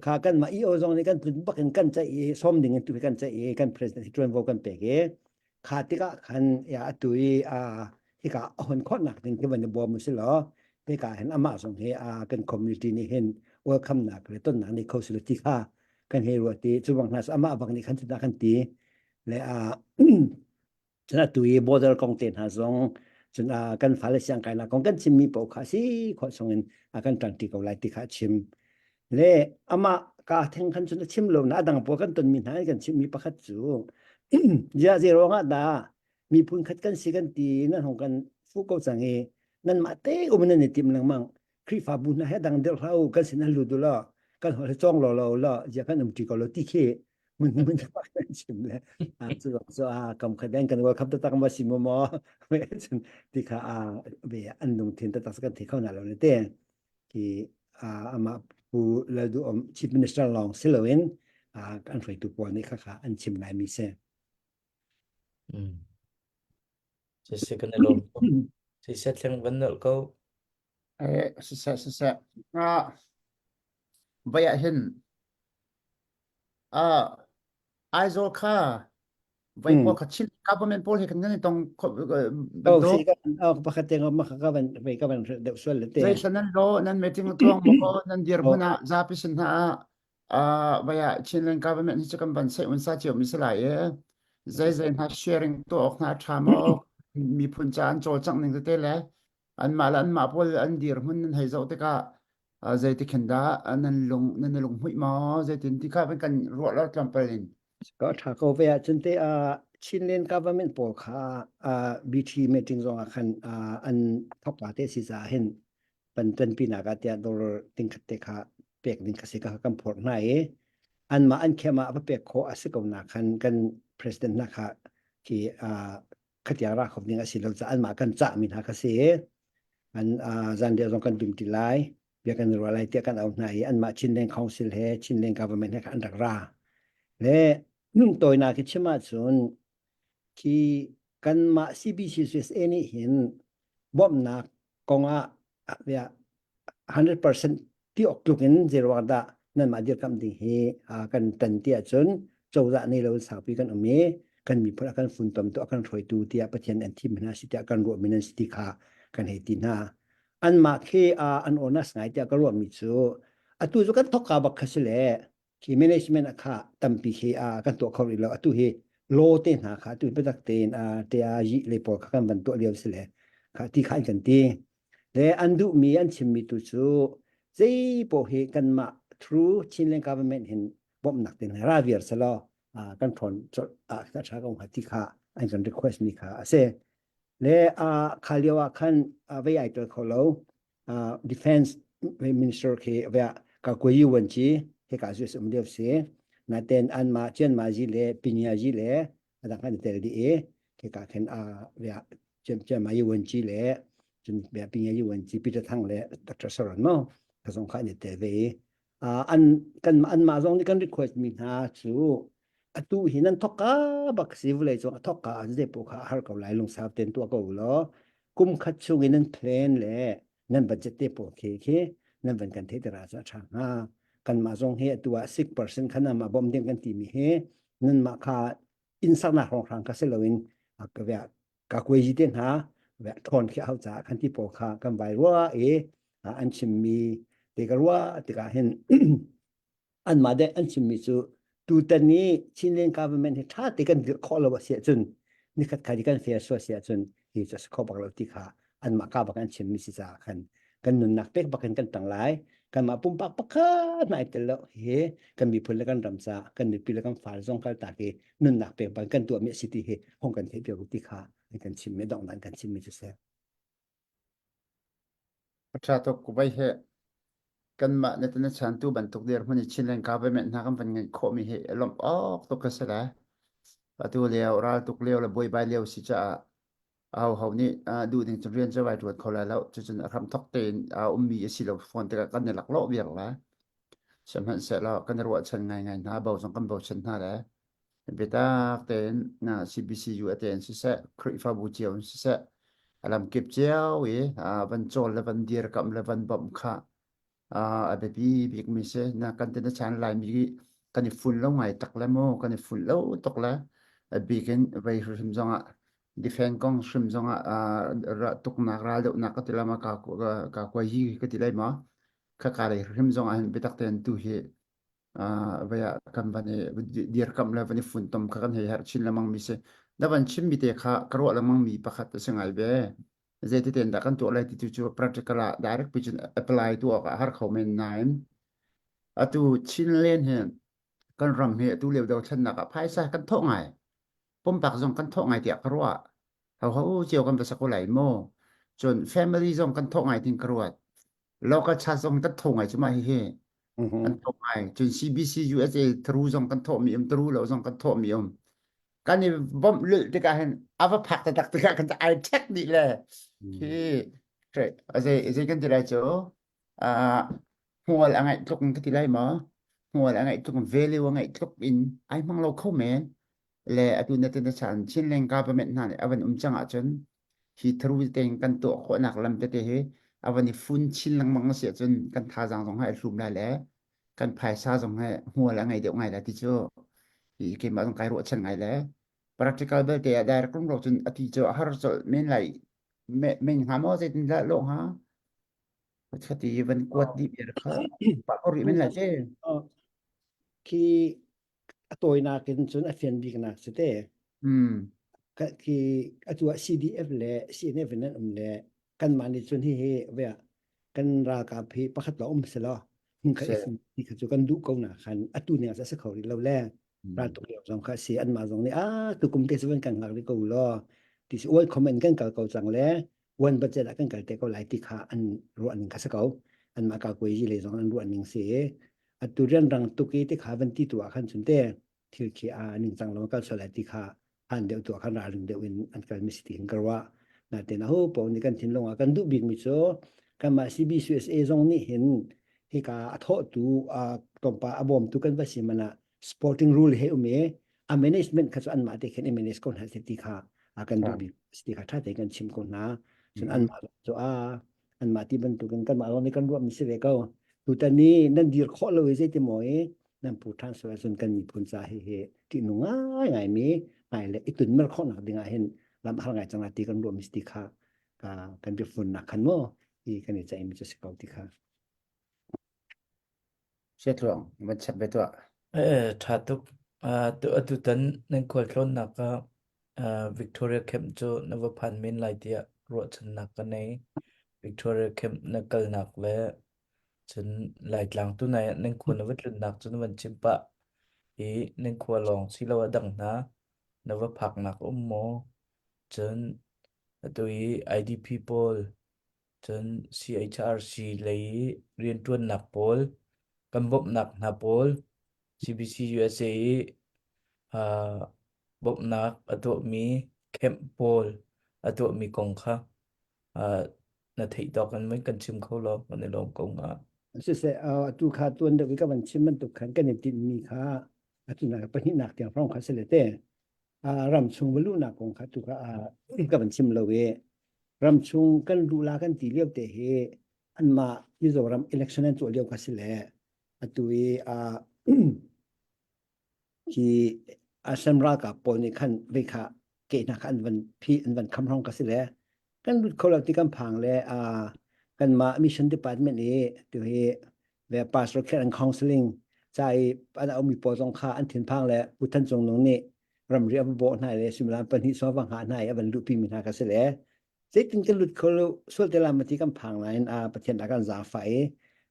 kha kanmah EO zong nih kan tlun bak in kan ceih i sawm ding in tu hi kan ceih i kan president hi ṭuanvo kan pek i kha tikah khan ya atu i hika a hon khawhnak ding khi van i bawm u si law hika hin amah zong hi kan community nih hin welcome nak le tonnak nih kho si lo ti kha kan hei ruah ti cu bang hna amah bak nih khan cudah kan ti le Cun atu i border kong te hna zong cun kan fale siangkainak kong kan chimmi paoh kha si khawh chungin a kan ṭangṭi ko lai ti kha a chim. Le amah ka theng khan cun a chim lo na a dang pawl kan tonmi hna in kan chimmi pakhat cu ziah zei ruangah dah miphun khat kan si kan ti nan hong kan fuh ko cang i nanmah te um nan i tim lengmang Khrihfabu hna he dang deuh hlah u kan sin an lut u law kan holh hi cawng law law law ziah kan um ṭi ko lo ti khi mun mun kan chim le a cu cu a kam khat den kan world cup taktak ma si mo mo cun ti kha a ve an lungthin taktak kan thei kho na lo ne te ki amah pu Laldu om chief minister lawng si loin an hruaitu pawl nih kha kha an chim lai mi si. Siseh kan i lawm tuk. Siseh thleng van nolh ko. Eh, siseh, siseh. Ah, vai ah hin ah Aizawl kha vai pawl kha chin. Government pawl he kan nan i tong Oh, bantuk. si ka oh pakhat te ma ka van ve ka van deuh sual le te. Zei thlan nan lo nan meeting tluang maw nan dirhmun ah zapi sin hna ah vaya Chinland government hi cu kan van sei un sa cio mi si lai e. Zei zei hna sharing to ok hna tha maw miphun ca an cawlcangh ning tete le anmah le anmah pawl an dirhmun nan hei zoh tikah zeiti khin dah nan lung nan i lunghmuih maw zeitin ti kha kan ruah lo tlawmpal in Ka ṭha ko ve ahcun te uh, Chinland government pawl kha uh, BT meeting zong ah khan uh, an thok pa te si caah hin pan ṭanpi nak ah tiah dollar tingkhat te kha pek ding kha si ka kan phorh hna i anmah an khem ah va pek khawh a si ko na khan kan president hna kha khi uh, khatiang ra kho ding a si lo caah anmah kan cah mi hna kha si an uh, zanriah zong kan dum ti lai bia kan ruah lai tiah kan auh hna i anmah Chinland Council he Chinland government he kha an rak ra le tawinak hi chim ahcun khi kanmah CBCUSA nih hin bawmhnak kongah 100% ti awk tluk in zeiruang dah nanmah dirkamh ding hi kan tan ti ahcun cozah nei lo in saupi kan um i kan miphun a kan funtomtu a kan hruaitu tiah Pathian an thim hna si tiah kan ruahmi nan si ti kha kan hei ti hna. Anmah khi an honest ngai tiah ka ruahmi cu atu cu kan thokka bak kha si le khi management a kha tampi khi kan tuah kho rih lo atu hi law te hna kha atu biatak tein te a yi le pawl kha kan van tuah lio si le kha ti kha an kan ti le an duhmi an chimmi tu cu zei poh hi kanmah through Chinland government hin bawmhnak tin ra viar selaw kan ṭhawn colh ah ka ṭha ko hnga ti kha an kan request mi kha a si le kha lio ah khan vei ai tel kho lo defense minister khi vea ka kuyi wan chi he ka zu um deu si na ten an ma chen ma ji le pinya ji le adang kan tel di e ke ka khen a vea chen chen ma yi wan chi le chun vea pinya yi wan chi Peter Thang le Dr. Saran mo ka zong kha ni tel ve an kan an mah zong nih kan request mi hna cu atu hi nan thok ka bak si vulei cung a thok ka an ze po kha har ko lai lungsau ten tuah ko law kum khat chung in nan plan le nan budget te pawl khi khi nan van kan theih tera cu a tha hnga kanmah zong hi atu ah 6% khan mah bom ding kan ti mi hi nan mah kha inn saknak hrawnghrang kha si loin ka via ka kuai te hna ṭhawn khi hau caah khan ti pawl kha kan vai rua i an chimmi te ka ruah tikah hin anmah deh an chimmi cu tutan i Chinland government hi ṭha te kan dirh khawh lo a si ahcun nikhat khat i kan fair sual si ahcun hi cu a si kho bak lo ti kha anmah ka bak an chimmi si caah khan kan nunnak pek bak in kan tang lai kanmah pumpak pakhat hna i tel lo hi kan miphun le kan ram caah kan mipi le kan fale zong kal tak i nunnak pek bang kan tuahmi a si ti hi hong kan theih piak ti kha an kan chimmi donghnak an kan chimmi cu si. A ṭha tuk vai he kanmah na na chantu bantuk dirhmun i Chinland government hna kan van ngeih khawhmi hi lawmh awk tuk ka si le atu lio ral tuk lio le buaibai lio si caah ho nih duh ding cun rian cu vai ṭuan kho lai lo cucun a hram thok tein a ummi a si lo fawn tikah kan i laklawh viar le sihmanhsehlaw kan i ruahchan ngaingai hna bo zong kan bochan hna le biatak tein na CBCU a tein siseh Khrihfabu cio in siseh a lamkip cio i van cawl le van dirkamh le van bawmh kha a biapi bikmi si na kan tin a chan laimi kan i fun lo ngai tak le mu kan i fun lo tuk le a bik in vei hrim zongah defend kong hrim zongah tuknak ral deuhnak ka ti lama ka ka kwa yi ka ti lai ma kha ka lei hrim zongah hin biatak tein tu hi vei ah kan van i dirkamh le van i funtom kha kan hei herh chin lengmang mi si na van chim mi te kha ka ruah lengmang mi pakhat a si ngai ve zeiti dah kan tuah lai ti tu cu practical ah direct pi cun apply tu awk ah har kho men nain atu Chinland hi kan ram hi atu lio dothlennak ah phaisa kan thawh ngai pumpak zong kan thawh ngai tiah ka ruah ho ho cio kan va sak lai mu cun family zong kan thawh ngai tin ka ruat local church zong kan thawh ngai cu mah hihi kan thawh ngai cun CBC USA through zong kan thawh mi um through lo zong kan thawh mi um kan i bawmh lulh tikah hin a va phak taktak tikah kan ai ṭhek dih le khi zei zei kan ti lai cu hmual a ngaih tluk in ka ti lai maw hmual a ngaih tluk in value a ngaih tluk in ai hmang lo kho men le atu na tin chan Chinland government hna nih a van um cang ahcun hi thru tein kan tuah khawhnak lam tete hi a van i fun chin lengmang a si ahcun kan thazaang zong hai hlum lai le kan phaisa zong he hmual a ngei deuh ngai lai ti cu hi keimah zong kai ruahchan ngai le. Practical belte ah direct rum ro cun a ti cu a har colh men lai men hnga maw zeitin dah lawh hnga? Khati van kuat dih bia kha pah ko rih men lai ce. Khi a tawinak in cun a fian biknak si te. Hmm. Khi atu ah CDF le CNF in an um le kanmah nih cun hihi ve kan ralkap hi pakhat lo um selaw hmunkhat i ti kha cu kan duh ko na khan atu ning ah si kho rih lo le raltuk lio zong kha si anmah zong nih ah tukum te cu kan hngak rih ko law ti si oi comment kan kal ko cang le one budget ah kan kal te ko lai ti kha an ruah ning kha si ko anmah ka kuai ji le zong an ruah ning si atu rian rang tuk i ti kha van ti tu ah khan chun te thil khi a ningcang lo kal sual lai ti kha han deuh tu ah khan ralring deuh in an kal mi si ti in ka ruah natin aho paoh nih kan thinlung ah kan duh bik mi cu kanmah CBCUSA zong nih hin hika a thawhtu tlawmpal a bawmtu kan va si man ah sporting rule he um i a management kha cu anmah te khin i manage ko hna ti kha a kan duh bik ti kha ṭha tein kan chim ko hna cun anmah cu a anmah ti bantukin kanmah lawng nih kan ruah mi si ve ko tutan ni nan dir khawh lo i zeiti maw i nan pu ṭhan sual ahcun kan miphun ca hi hi ṭihnung ngai ngai mi ngai le i tunmer khawhnak ding ah hin lam har ngai cang ti kan ruah mi ti kha kan biafunnak khan maw i kan i ceih mi cu si ko ti kha Siatluang, van chap ve tuah. Eh, ṭha tuk. Uh, tu atutan nan khualtlawnnak ah uh, Victoria Camp cu na va phan men lai tiah ruahchannak ka nei. Victoria Camp na kalnak le cun Laitlang tunai ah nan khua na va tlunnak cu na van chim pah i nan khua lawng silo a dang hna na va phaknak um maw? Cun atu i IDP pawl cun CHRC lei i rianṭuannak pawl kan bawmhnak hna pawl CBC USA i uh, bawmhnak a tuahmi camp pawl a tuahmi kong kha uh, na theih tawk in kan chim kho law kan i lawm ko hnga. Siseh, atu kha tuan deuh i ka van chim bantuk khan kan i tinhmi kha atu nak pahnihnak tiang hrawng kha si le te ram chung va luhnak kong kha tu kha ka van chim lo i ram chung kan luh la kan ti lio te hi anmah Mizoram election an tuah lio kha si le atu i hi Assam ralkap pawl nih khan vei kha ke hna kha an van phi an van kham hrawng ka si le kan lut kho lo ti kan phang le kanmah mission department i tu hi ve pastor care and counseling ca i an aumi pawl zong kha an thinphang le Pu Than Cung Nung nih ramri a va bawh hna le suimilam pahnih sawm va hngah hna i a van luhpi mi hna ka si le zeitin kan lut kho lo sual te lam ti kan phang nain a Pathian a kan zaangfah i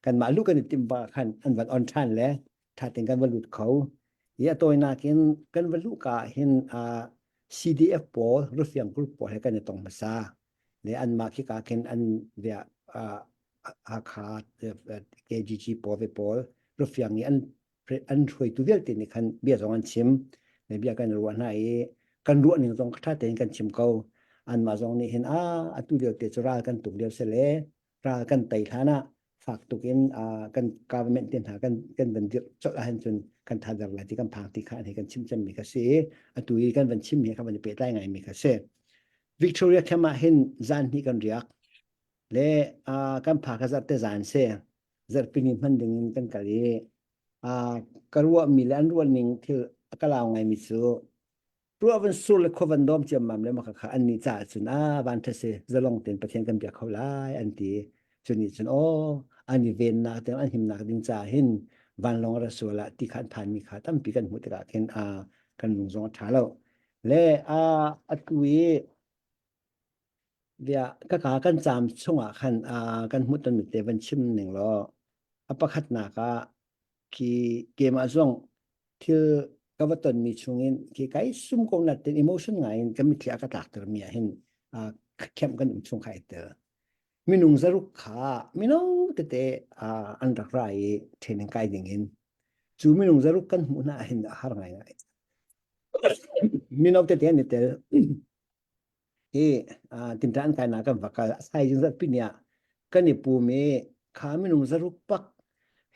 kanmah lu kan i timh ba khan an van on ṭhan le ṭha tein kan va lut kho i a tawinak in kan va luh ka hin CDF pawl rufiang group pawl he kan i tong hmasa le anmah khi ka khin an via Hakha KGG pawl ve pawl rufiang i an an hruaitu vialte nih khan bia zong an chim le bia kan ruah hna i kan ruah ning zong ṭha tein kan chim ko anmah zong nih hin a atu lio te cu ral kan tuk lio si le ral kan tei hlan ah fak tuk in kan government te hna kan kan van dirh colh ahhin cun kan thader lai ti kan phang ti kha an kan chim cemmi kha si atu i kan van chim hi kha van i pehtlai ngaimi kha si Victoria camp ah hin zan hnih kan riak le kan pha kha zarhte zan si zarhpini hman ding in kan kal i ka ruahmi le an ruah ning thil a ka lau ngaimi cu ruah van sur le khua van dawm ciammam le maka kha an nih caah cun a van ṭha si zalong tein Pathian kan biak kho lai an ti cu nih cun aw an i vennak te an himnak ding caah hin vanlawng ra sual ah ti kha an phanmi kha tampi kan hmuh tikah khin a kan lung zong a ṭha lo le a atu i bia kaka kan caam chungah khan kan hmuh tonmi te van chim ning law a pakhatnak ah khi keimah zong thil ka va tonmi chungin khi kai sum ko nat ten emotion ngai in ka mitthli a ka tlakter mi ah hin khem kan um chung kha ai tel minung zaruk kha mino tete an rak ra i training kai ding in cu minung zaruk kan hmuh hna hin a har ngai ngai mino tete an i tel hi tinṭan kainak kan va kal thaizing zarhpi ni ah kan i pum i kha minung zaruk pak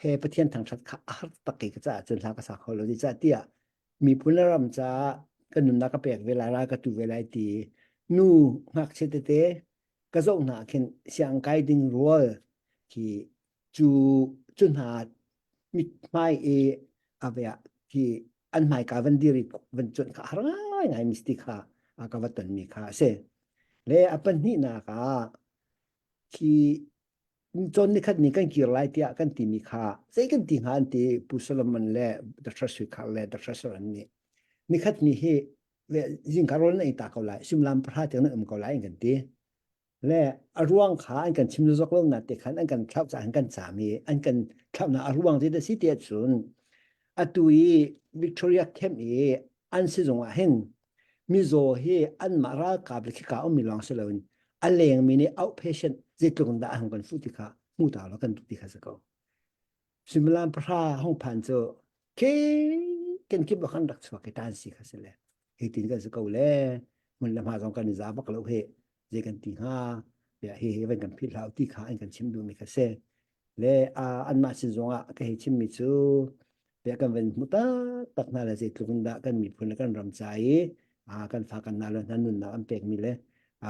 he Pathian thangṭhat kha a har tak i ka caah cun hla ka sa kho lo ti cah tiah miphun le ram caah ka nunnak ka pek ve lai ral ka tu ve lai ti nu ngakchia tete ka zoh hna khin siang kai ding rual khi cu cu hna mithmai i a ve khi an hmaika van dir i van cuanh kha har ngai. ngai mi ti kha ka va ton mi kha a si. Le a pahnihnak ah khi cawn nikhat ni kan kir lai tiah kan timi kha zei kan ti hnga an ti Pu Solomon le Dr. Suikhar le Dr. Soran nih nikhat ni hi zingka rawl na ei ta ko lai suimilam pahra tiang na um ko lai an kan ti le a ruang kha an kan chim zok lo na te khan an kan thlauh ca an kan caam i an kan thlauhnak a ruang ti da si ti ahcun atu i Victoria camp i an sizung ah hin mizaw hi anmah ralkap le khika ummi lawng si loin a lengmi nih outpatient zeitluk in dah a hung kan fuh ti kha hmu ta lo kan duh ti kha si ko. Suimilam pahra hung phan cu ke kan kip kan rak chuak i tan si kha si le hi tin kan si ko le hmun le hma zong kan i za bak lo he zei kan ti hnga ya hi hi van kan philh hlah ti kha an kan chim duhmi kha si le anmah sin zongah ka hei chimmi cu bia kan van hmu taktak hna le zeitluk in dah kan miphun le kan ram ca i kan fa kan nau le hna nunnak an pekmi le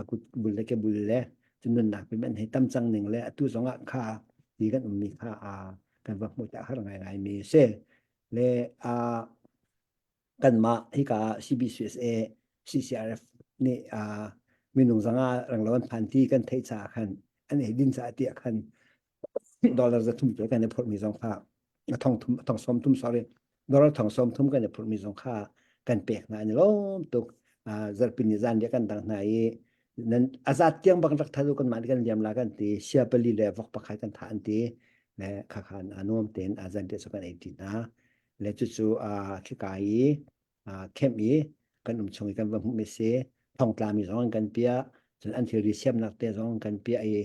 kut bul le ke bul le cu nunnak pim an hei tam cang ning le atu zongah kha ti kan ummi kha kan va hmuh tak har ngaingai mi si le kanmah hika CBCUSA CCRF nih minung zanga ranglo an phan ti kan theih caah khan an ei din caah tiah khan dollar za thum te kan i phurhmi zong kha thong thum thong sawm thum sorry dollar thong sawm thum kan i phurhmi zong kha kan pek hna an i lawm tuk zarhpi ni zan dia kan dang hna i nan azat tiang bak rak thadu kan mah kan liam la kan ti sia pali le vok pakhat kan tha an ti le kha khan anuam ten azan te chu kan ei ti hna le cucu khika i camp i kan um chung i kan va hmuhmi si thongtlami zong an kan piah cun an thilri siamnak te zong an kan piah i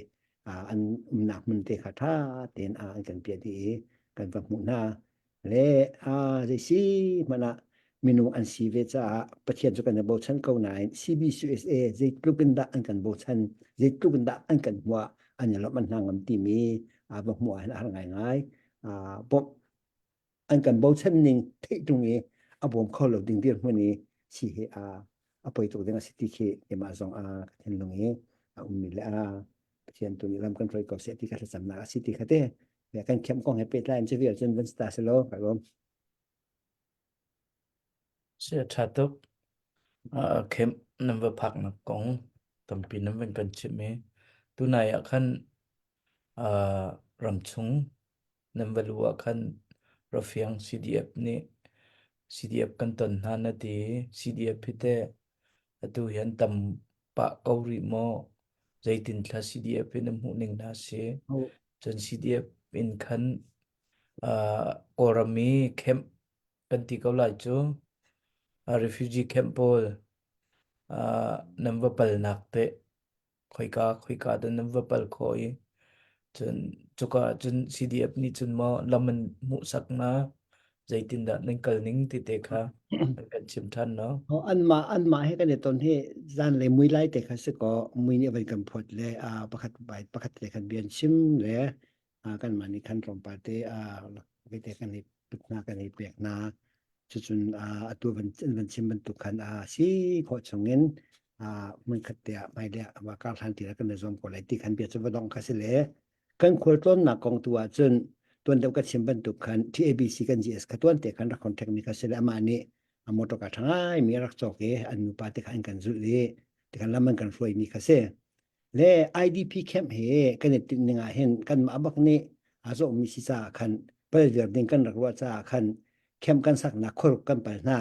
an umnak hmun te kha ṭha tein an kan piah dih i kan va hmuh hna le zei si hmanh ah minung an si ve caah Pathian cu kan i bochan ko nain CBCUSA zeitluk in dah an kan bochan zeitluk in dah an kan hmuah an i lawmh an hna ngam timi va hmuh ah hin a har ngaingai bawmh an kan bochan ning theih tung i a bawm kho lo ding dirhmun i si hi a a poi tuk ding a si ti khi keimah zong a ka thinlung i a ummi le a Pathian tu nih lam kan hruai ko seh ti ka thlacamnak a si ti kha te kan khem kong he pehtlai in cu vial cun van sta selaw ka lawm. Si a ṭha tuk. Khem nan va phaknak kong tampi nan van kan chimh i tunai ah khan ramchung nan va luh ah khan Rafiang CDF nih CDF kan ton hna na ti. CDF hi teh atu hi an tam pah ko rih maw? Zeitin thla CDF in na hmuh ning hna si? Cun CDF in khan Kawlram i camp kan ti ko lai cu refugee camp pawl nan va palnak teh khoika khoika dah nan va pal khawh i cun cuka ah cun CDF nih cun maw lam an hmuhsak na zeitindah nan kal ning ti te kha an kan chim ṭhan no. Anmah anmah he kan i ton hi zan le mui lai te kha si kaw mui nih van kan phawt le pakhat bai pakhat te khan bian chim le kanmah nih khan tlawmpal te te kan i put hna kan i pek hna cucun atu van van chim bantuk khan a si khawh chungin hmunkhat te ah hmailei ah va kar hlan ti kan i zuam ko lai ti khan bia cu va dong kha si le kan khualtlawnnak kong tu ah cun tuan deuh ka chim bantuk khan TABC kan GS kha tuan te khan rak contact mi kha si le amah nih a motor ka ṭha ngai mi rak cawk i an nupa te kha an kan zulh i ti khan lam an kan hruai mi kha si Le IDP camp hi kan i tinh ning ah hin kanmah bak nih aa zawhmi si caah khan pal viar ding kan rak ruah caah khan camp kan saknak khuaruk kan pal hna.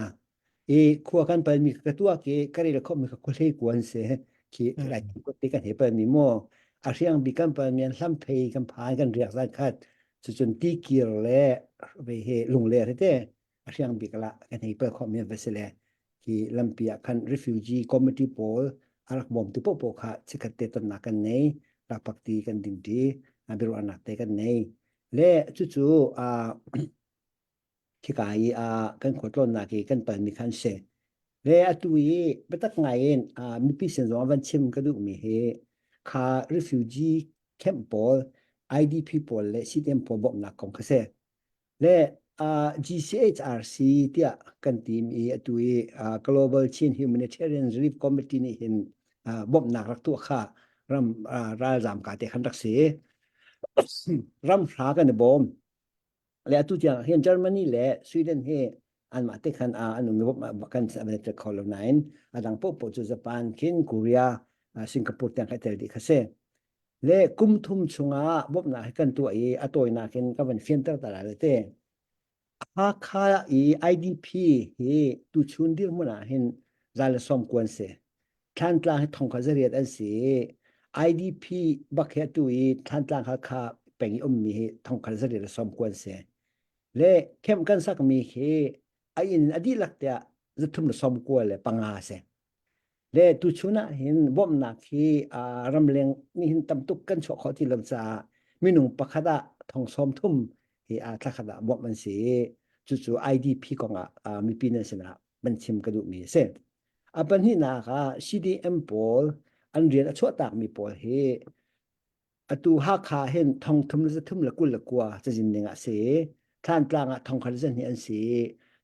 I khua kan palmi ka tuak i ka rel khawhmi ka khuahlei kuan si khi lai te kan he palmi maw a hriang bik kan palmi an hlam phei kan phan kan riak zan khat cucun tikir le ve he lungler he te a hriang bik la kan hei pal khawhmi va si le hi lampi ah khan refugee committee pawl a rak bawmtu paohpaoh kha chikkhat te tonnak kan nei rakpakti kan dingṭi biaruahnak te kan nei le cucu khika i kan khualtlawnnak i kan palmi khan si le atu i biatak ngai in mipi sin zong van chim ka duhmi hi kha refugee camp pawl IDP pawl le CTM pawl bawmhnak kong kha si Le uh, GCHRC tiah kan tim i atu i uh, Global Chin Humanitarian Relief Committee nih hin uh, bawmhnak rak tuah kha ram uh, ralzam ka te khan rak si. Ram hra kan i bawm. Le atu tiang hin Germany le Sweden hi Anmah te khan an um kan van kho lo nain a dang paohpaoh cu Japan khin Korea Singapore tiang kha tel dih kha si. Le kum thum chungah bawmhnak hi kan tuah i a tawinak in ka van fianter ta lai te. Hakha i IDP hi tuchun dirhmun ah hin za le sawm kuan si. Thlantlang hi thong kha zariat an si. IDP bak hi atu i Thlantlang Hakha peng i ummi hi thong kha zariat le sawm kuan si. Le camp kan sakmi hi a inn a dihlak tiah zathum le sawm kua le panga si. Le tuchun ah hin bawmhnak hi ramleng nih hin tamtuk kan chuah khawh ti lo caah minung pakhat ah thong sawm thum hi thla khat ah bawmh an si i cucu IDP kong ah mipi nan sinah van chim ka duhmi a si. A pahnihnak ah CDM pawl an rian a chuahtakmi pawl hi Atu Hakha hin thong thum le zathum le 29 cazin ning ah si. Thlantlang ah thong khat zahnih an si.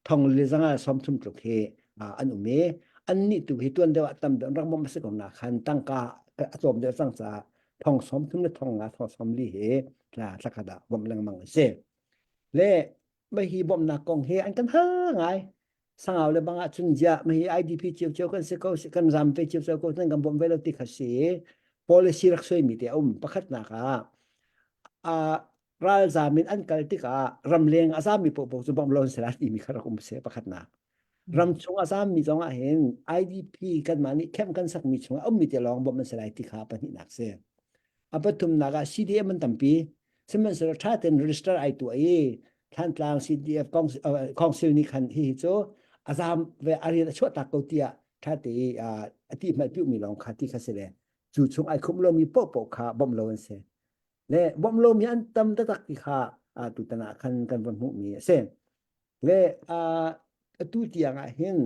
Thong le zanga sawm thum tluk hi an um i annih tu hi tuan deuh ah tam deuh rak bawmh a si ko na khan tangka a tlawm deuh cang caah thong sawm thum le thong nga thong sawm li hi thla thlakhat ah bawmh lengmang an si. Le mah hi bawmhnak kong hi an kan hal ngai. Sangau le bang ah cun ziah mah hi IDP ciocio kan si ko kan zam ve ciocio ko nan kan bawmh ve lo ti kha si. Policy rak suaimi te a um. Pakhatnak ah uh, ralzam in an kal tikah ramleng a zammi paohpaoh cu bawmh lo an si lai timi kha rak um si pakhatnak. Ram chung a zammi zong ah hin IDP kanmah nih camp kan sakmi chung ah ummi te lawng bawmh an si lai ti kha pahnihnak si. A pathumnak ah CDM an tampi. Sihmanhsehlaw ṭha tein register ai tuah i Thantlang CDF Council nih khan hihi cu a zaam ve a rian a chuahtak ko tiah ṭha te i a ti hmanh piumi lawng kha ti kha si le cu chung ai khumh lomi paohpaoh kha bawmh lo an si. Le bawmh lomi an tam taktak ti kha tutan ah khan kan van hmuhmi a si. Le atu tiang ah hin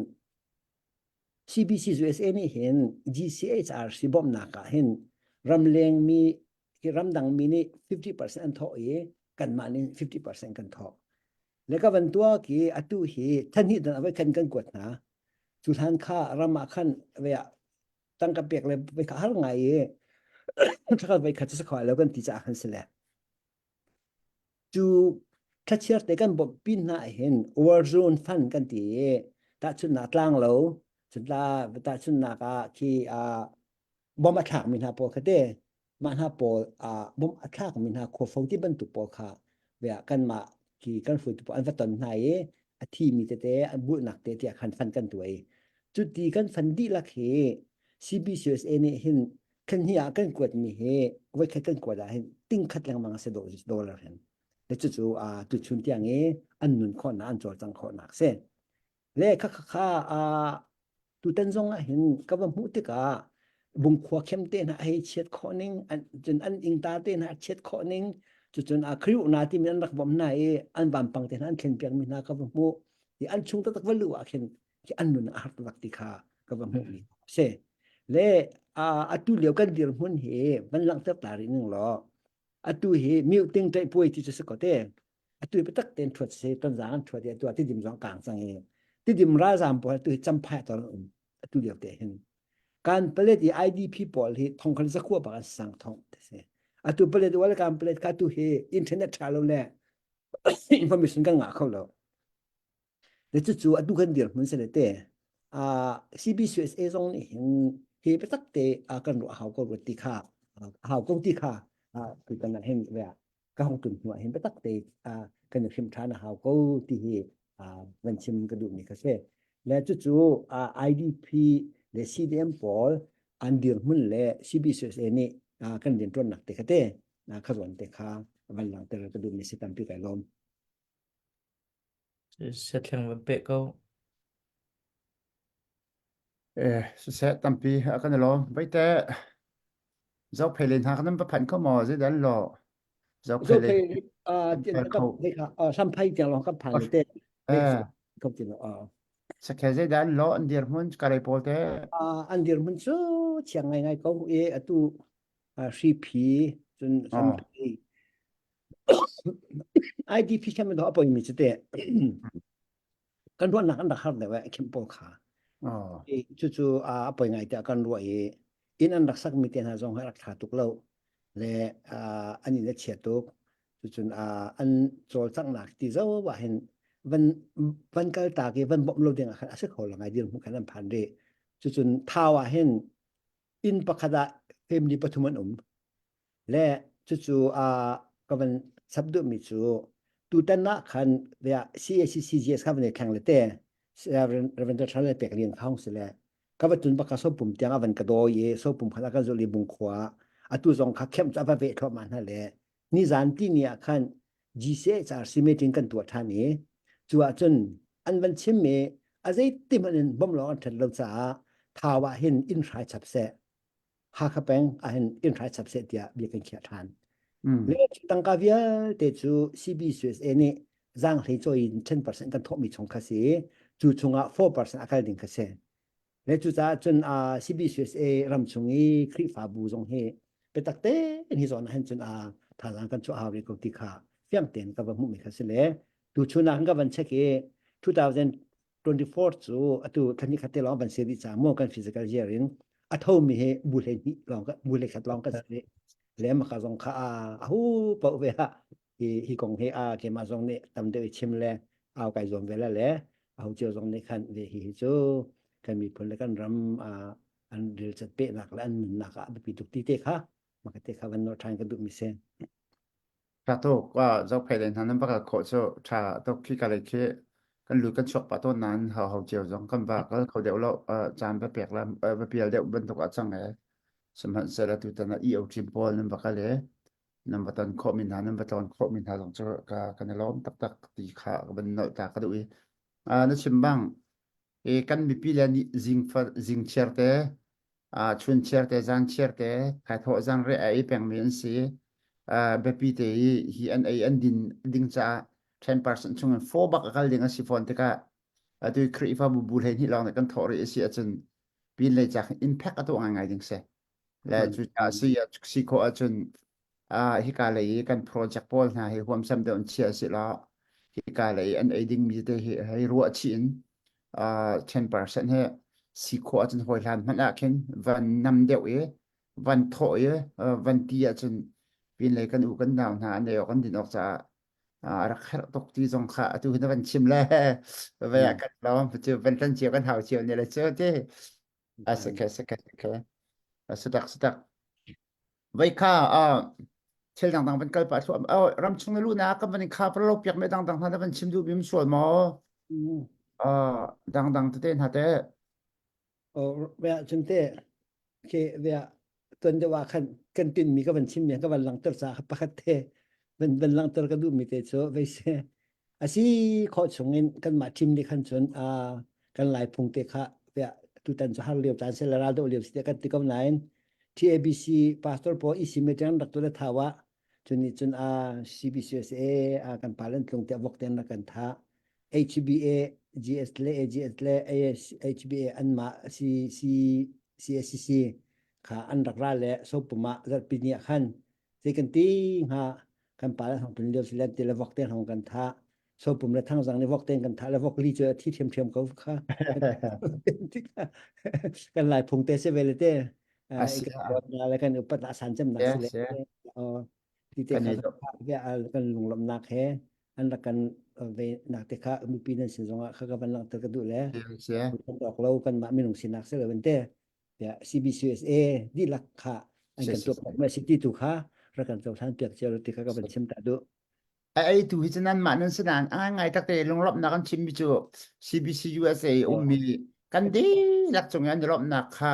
CBC USA nih hin GCHRC bawmhnak ah hin ramleng mi hi ramdang mi nih 50% an thawh i kanmah nih 50% kan thawh. Le ka van tuah ki atu hi thanhnih dan avoi khan kan kuat hna. Cu hlan kha ram ah khan ve ah tangka pek le voi kha har ngai i thakal voi khat cu lo kan ti caah khan si le. Cu thlachiar te kan bawmh pin hna hin war zone fund kan ti i tahchunhnak tlang lo cun tahchunhnak ah khi bom a thlakmi hna pawl kha te mah hna pawl bom a thlakmi hna khuafo ti bantuk pawl kha kanmah khi kan hruaitu pawl an va ton hna i a thimi tete an bulhnak te tiah khan fund kan tuah i cuti kan fund dihlak hi CBCUSA nih hin Kan hi ah kan kuatmi hi voikhat kan kuat ah hin ting khat lengmang a si dollar hin. Le cucu uh, tuchun tiang i an nun khawhnak an cawlcang khawhnak si. Le kha kha kha uh, tutan zong ah hin ka va hmuh tikah bungkhua khem te hna hei chiat khawh ning an cun an ingta te hna chiat khawh ning cucun a khriu na timi an rak bawmh hna i an vampang te hna an thlen piak mi hna ka va hmuh i an chung taktak va lu ah khin khi an nun a har taktak ti kha ka va hmuh mi si le atu lio kan dirhmun hi van langhter ta rih ning law atu hi miu ting ṭaih puai ti cu si ko te atu hi biatak tein ṭhuat si tonzang an ṭhuat i atu ah tidim zong kang cang i tidim ralzaam pawl atu hi champhai ton um atu lio te hin kan palet i IDP pawl hi thongkhal zakhua bak an sang thong te si atu palet wal kan palet kha tu hi internet ṭha lo le information kan ngah kho lo Le cucu atu kan dirhmun si le te CBCUSA zong nih hin hi biatak te kan ruah hau ko ti kha hau ko ti kha tutan ah hin ka hong tun hnu ah hin biatak te kan i hrim ṭhan a hau ko ti hi van chim ka duhmi kha si. Le cucu IDP le CDM pawl an dirhmun le CBCUSA nih kan rianṭuannak te kha te kha zawn te kha van langhter ka duhmi si tampi kai lawm. Sethleng van peh ko. Eh, siseh tampi a kan i lawm. Veite zophei le hna kan va phan kho maw zeidan law zophei le Zophei ah kho samphai tiang lawng kan phan te. Eh. Ko ti lo. Sakhe zeidan law an dirhmun karei pawl te. An dirhmun cu chiang ngai ngai ko i atu hriphi cun samphai IDP khem do apoi mi chite kan ruahnak an rak har deuh eh khem pawl kha cu cu a poi ngai tiah kan ruah i inn an rak sak mi te hna zong hi rak tha tuk lo le an in a chia tuk cucun an cawlcanghnak ti zo ah hin. van van kal tak i van bawmh lo ding ah khan a si kho lo ngai dirhmun khan an phan rih. Cucun Thau ah hin inn pakhat ah family pathum an um. Le cucu uh, ka van sap duhmi cu tutan ah khan CACCGS kha van i thleng le te Reverend Thran le pek lian khong si le ka va tun baka sopum tiang a van ka dawi i sopum khan a kan zul i bungkhua atu zong kha khem cu a va ve thluahmah hna le nizan ti ni ah khan GCHRC meeting kan tuah ṭhan i cu ahcun an van chim i a zeiti hmanh in bawmh lawng an ṭhat lo caah Thau ah hin inn hrai chap seh Hakha peng ah hin inn hrai chap seh tiah bia kan khiah ṭhan. Le tangka vialte cu CBCUSA nih zaanghlei cawi in 10% kan thawhmi chung kha si cu chungah 4% a kal ding kha si. Le cucaah cun uh, CBCUSA ram chung i Khrihfabu zong hi biatak tein hi zawn ah hin cun uh, thazaang kan chuah hau rih ko ti kha fiang tein ka va hmuhmi kha si le tu chun ah ka van check i 2024 cu atu thani khat te lawng van si rih ca mu kan physical year in a thomi hi bu hlei hnih lawng bu hlei khat lawng kan si rih le maka zong kha a hu paoh ve ha hi hi kong hi a keimah zong nih tam deuh i chim le au kai zuam ve la le aho cio zong nih khan ve hi hi cu kan miphun le kan ram an rilcat pehnak le an nunnak ah biapi tuk ti te kha maka te kha van nor ṭhan ka duh mi si. Ṭha tuk zohphei le hna nan va kal khawh cu ṭha tuk khi ka lei khi kan lut kan chuak pah tawn nain ho ho cio zong kan va kal kho deuh lo caan va pek le va pial deuh bantuk ah cang e sihmanhsehlaw tutan ah EO team pawl nan va kal e nan va ton khawhmi hna nan va tlawn khawhmi hna zong cu ka kan i lawm taktak ti kha ka van nolh ta ka duh i na chim bang i kan mipi le nih zing zing chiar te chun chiar te zan chiar te thaithawh zan re a ei pengmi an si biapi te i hi an ei an din ding caah 10% chung in 4 bak a kal ding a si fawn tikah atu Khrihfabu bu hlei hnih lawng nih kan thawh rih a si ahcun pin lei cak impact a tuah ngaingai ding si. Le cucaah si si khawh ahcun hika lei i kan project pawl hna hi huamsam deuh in chia si law hika lei an ei dingmi te hi hei ruah chih in 10% he si khawh ahcun hawi hlan hmanh ah khin van nam deuh i van thawh i van ti ahcun pin lei kan u kan nau hna an ei awk an din awk caah a rak herh tuk ti zong kha atu hi na van chim le ve ah kan lawm cu van tan cio kan hau cio ne le cu ti a si ke si ke si ke a si tak si tak vai kha a thil dangdang van kal pah thluah oh ram chung na lu na kan van kha par lo piak me dangdang hna na van chim duh mi sual maw a dangdang tete hna te Oh, ve cun te ke ve tuan deuh ah khan kan tinmi ka van chimmi ka van langhter caah pakhat te van van langhter ka duhmi te cu vei si a si khawh chungin kanmah team nih khan cun kan lai phung te kha tutan cu har lio caan se le ral doh lio si te kan ti ko nain TABC pastor pawl EC meeting rak tu le thawa cun nih cun a CBCSA a kan pa len tlung te vok ten rak kan tha HBA GS le AGS le AS HBA anmah C C CSCC kha an rak ra le sopum ah zarhpi ni ah khan zei kan ti hnga kan pa le hong tun lio si le ti le vok te hong kan tha sopum le thangzang le vok ten kan tha le vok li cu a thi ṭhiamṭhiam ko kha kan lai phung te se ve le te kan le kan upat a san cem nak si le ti te kha kan lunglawmhnak he an rak kan ve nak te kha mipi nan sin zongah kha ka van langhter ka duh le kan awk lo kan mah minung sinak si lo te tiah CBCUSA dihlak kha an kan tuah ma si ti tu kha rak kan cohlan piak cio ti kha ka van chim ta duh A ei tu hi cu nan mah nan si nain a ngai tak te lunglawmhnak an chimmi cu CBC USA ummi kan dihlak cung i an i lawmhnak kha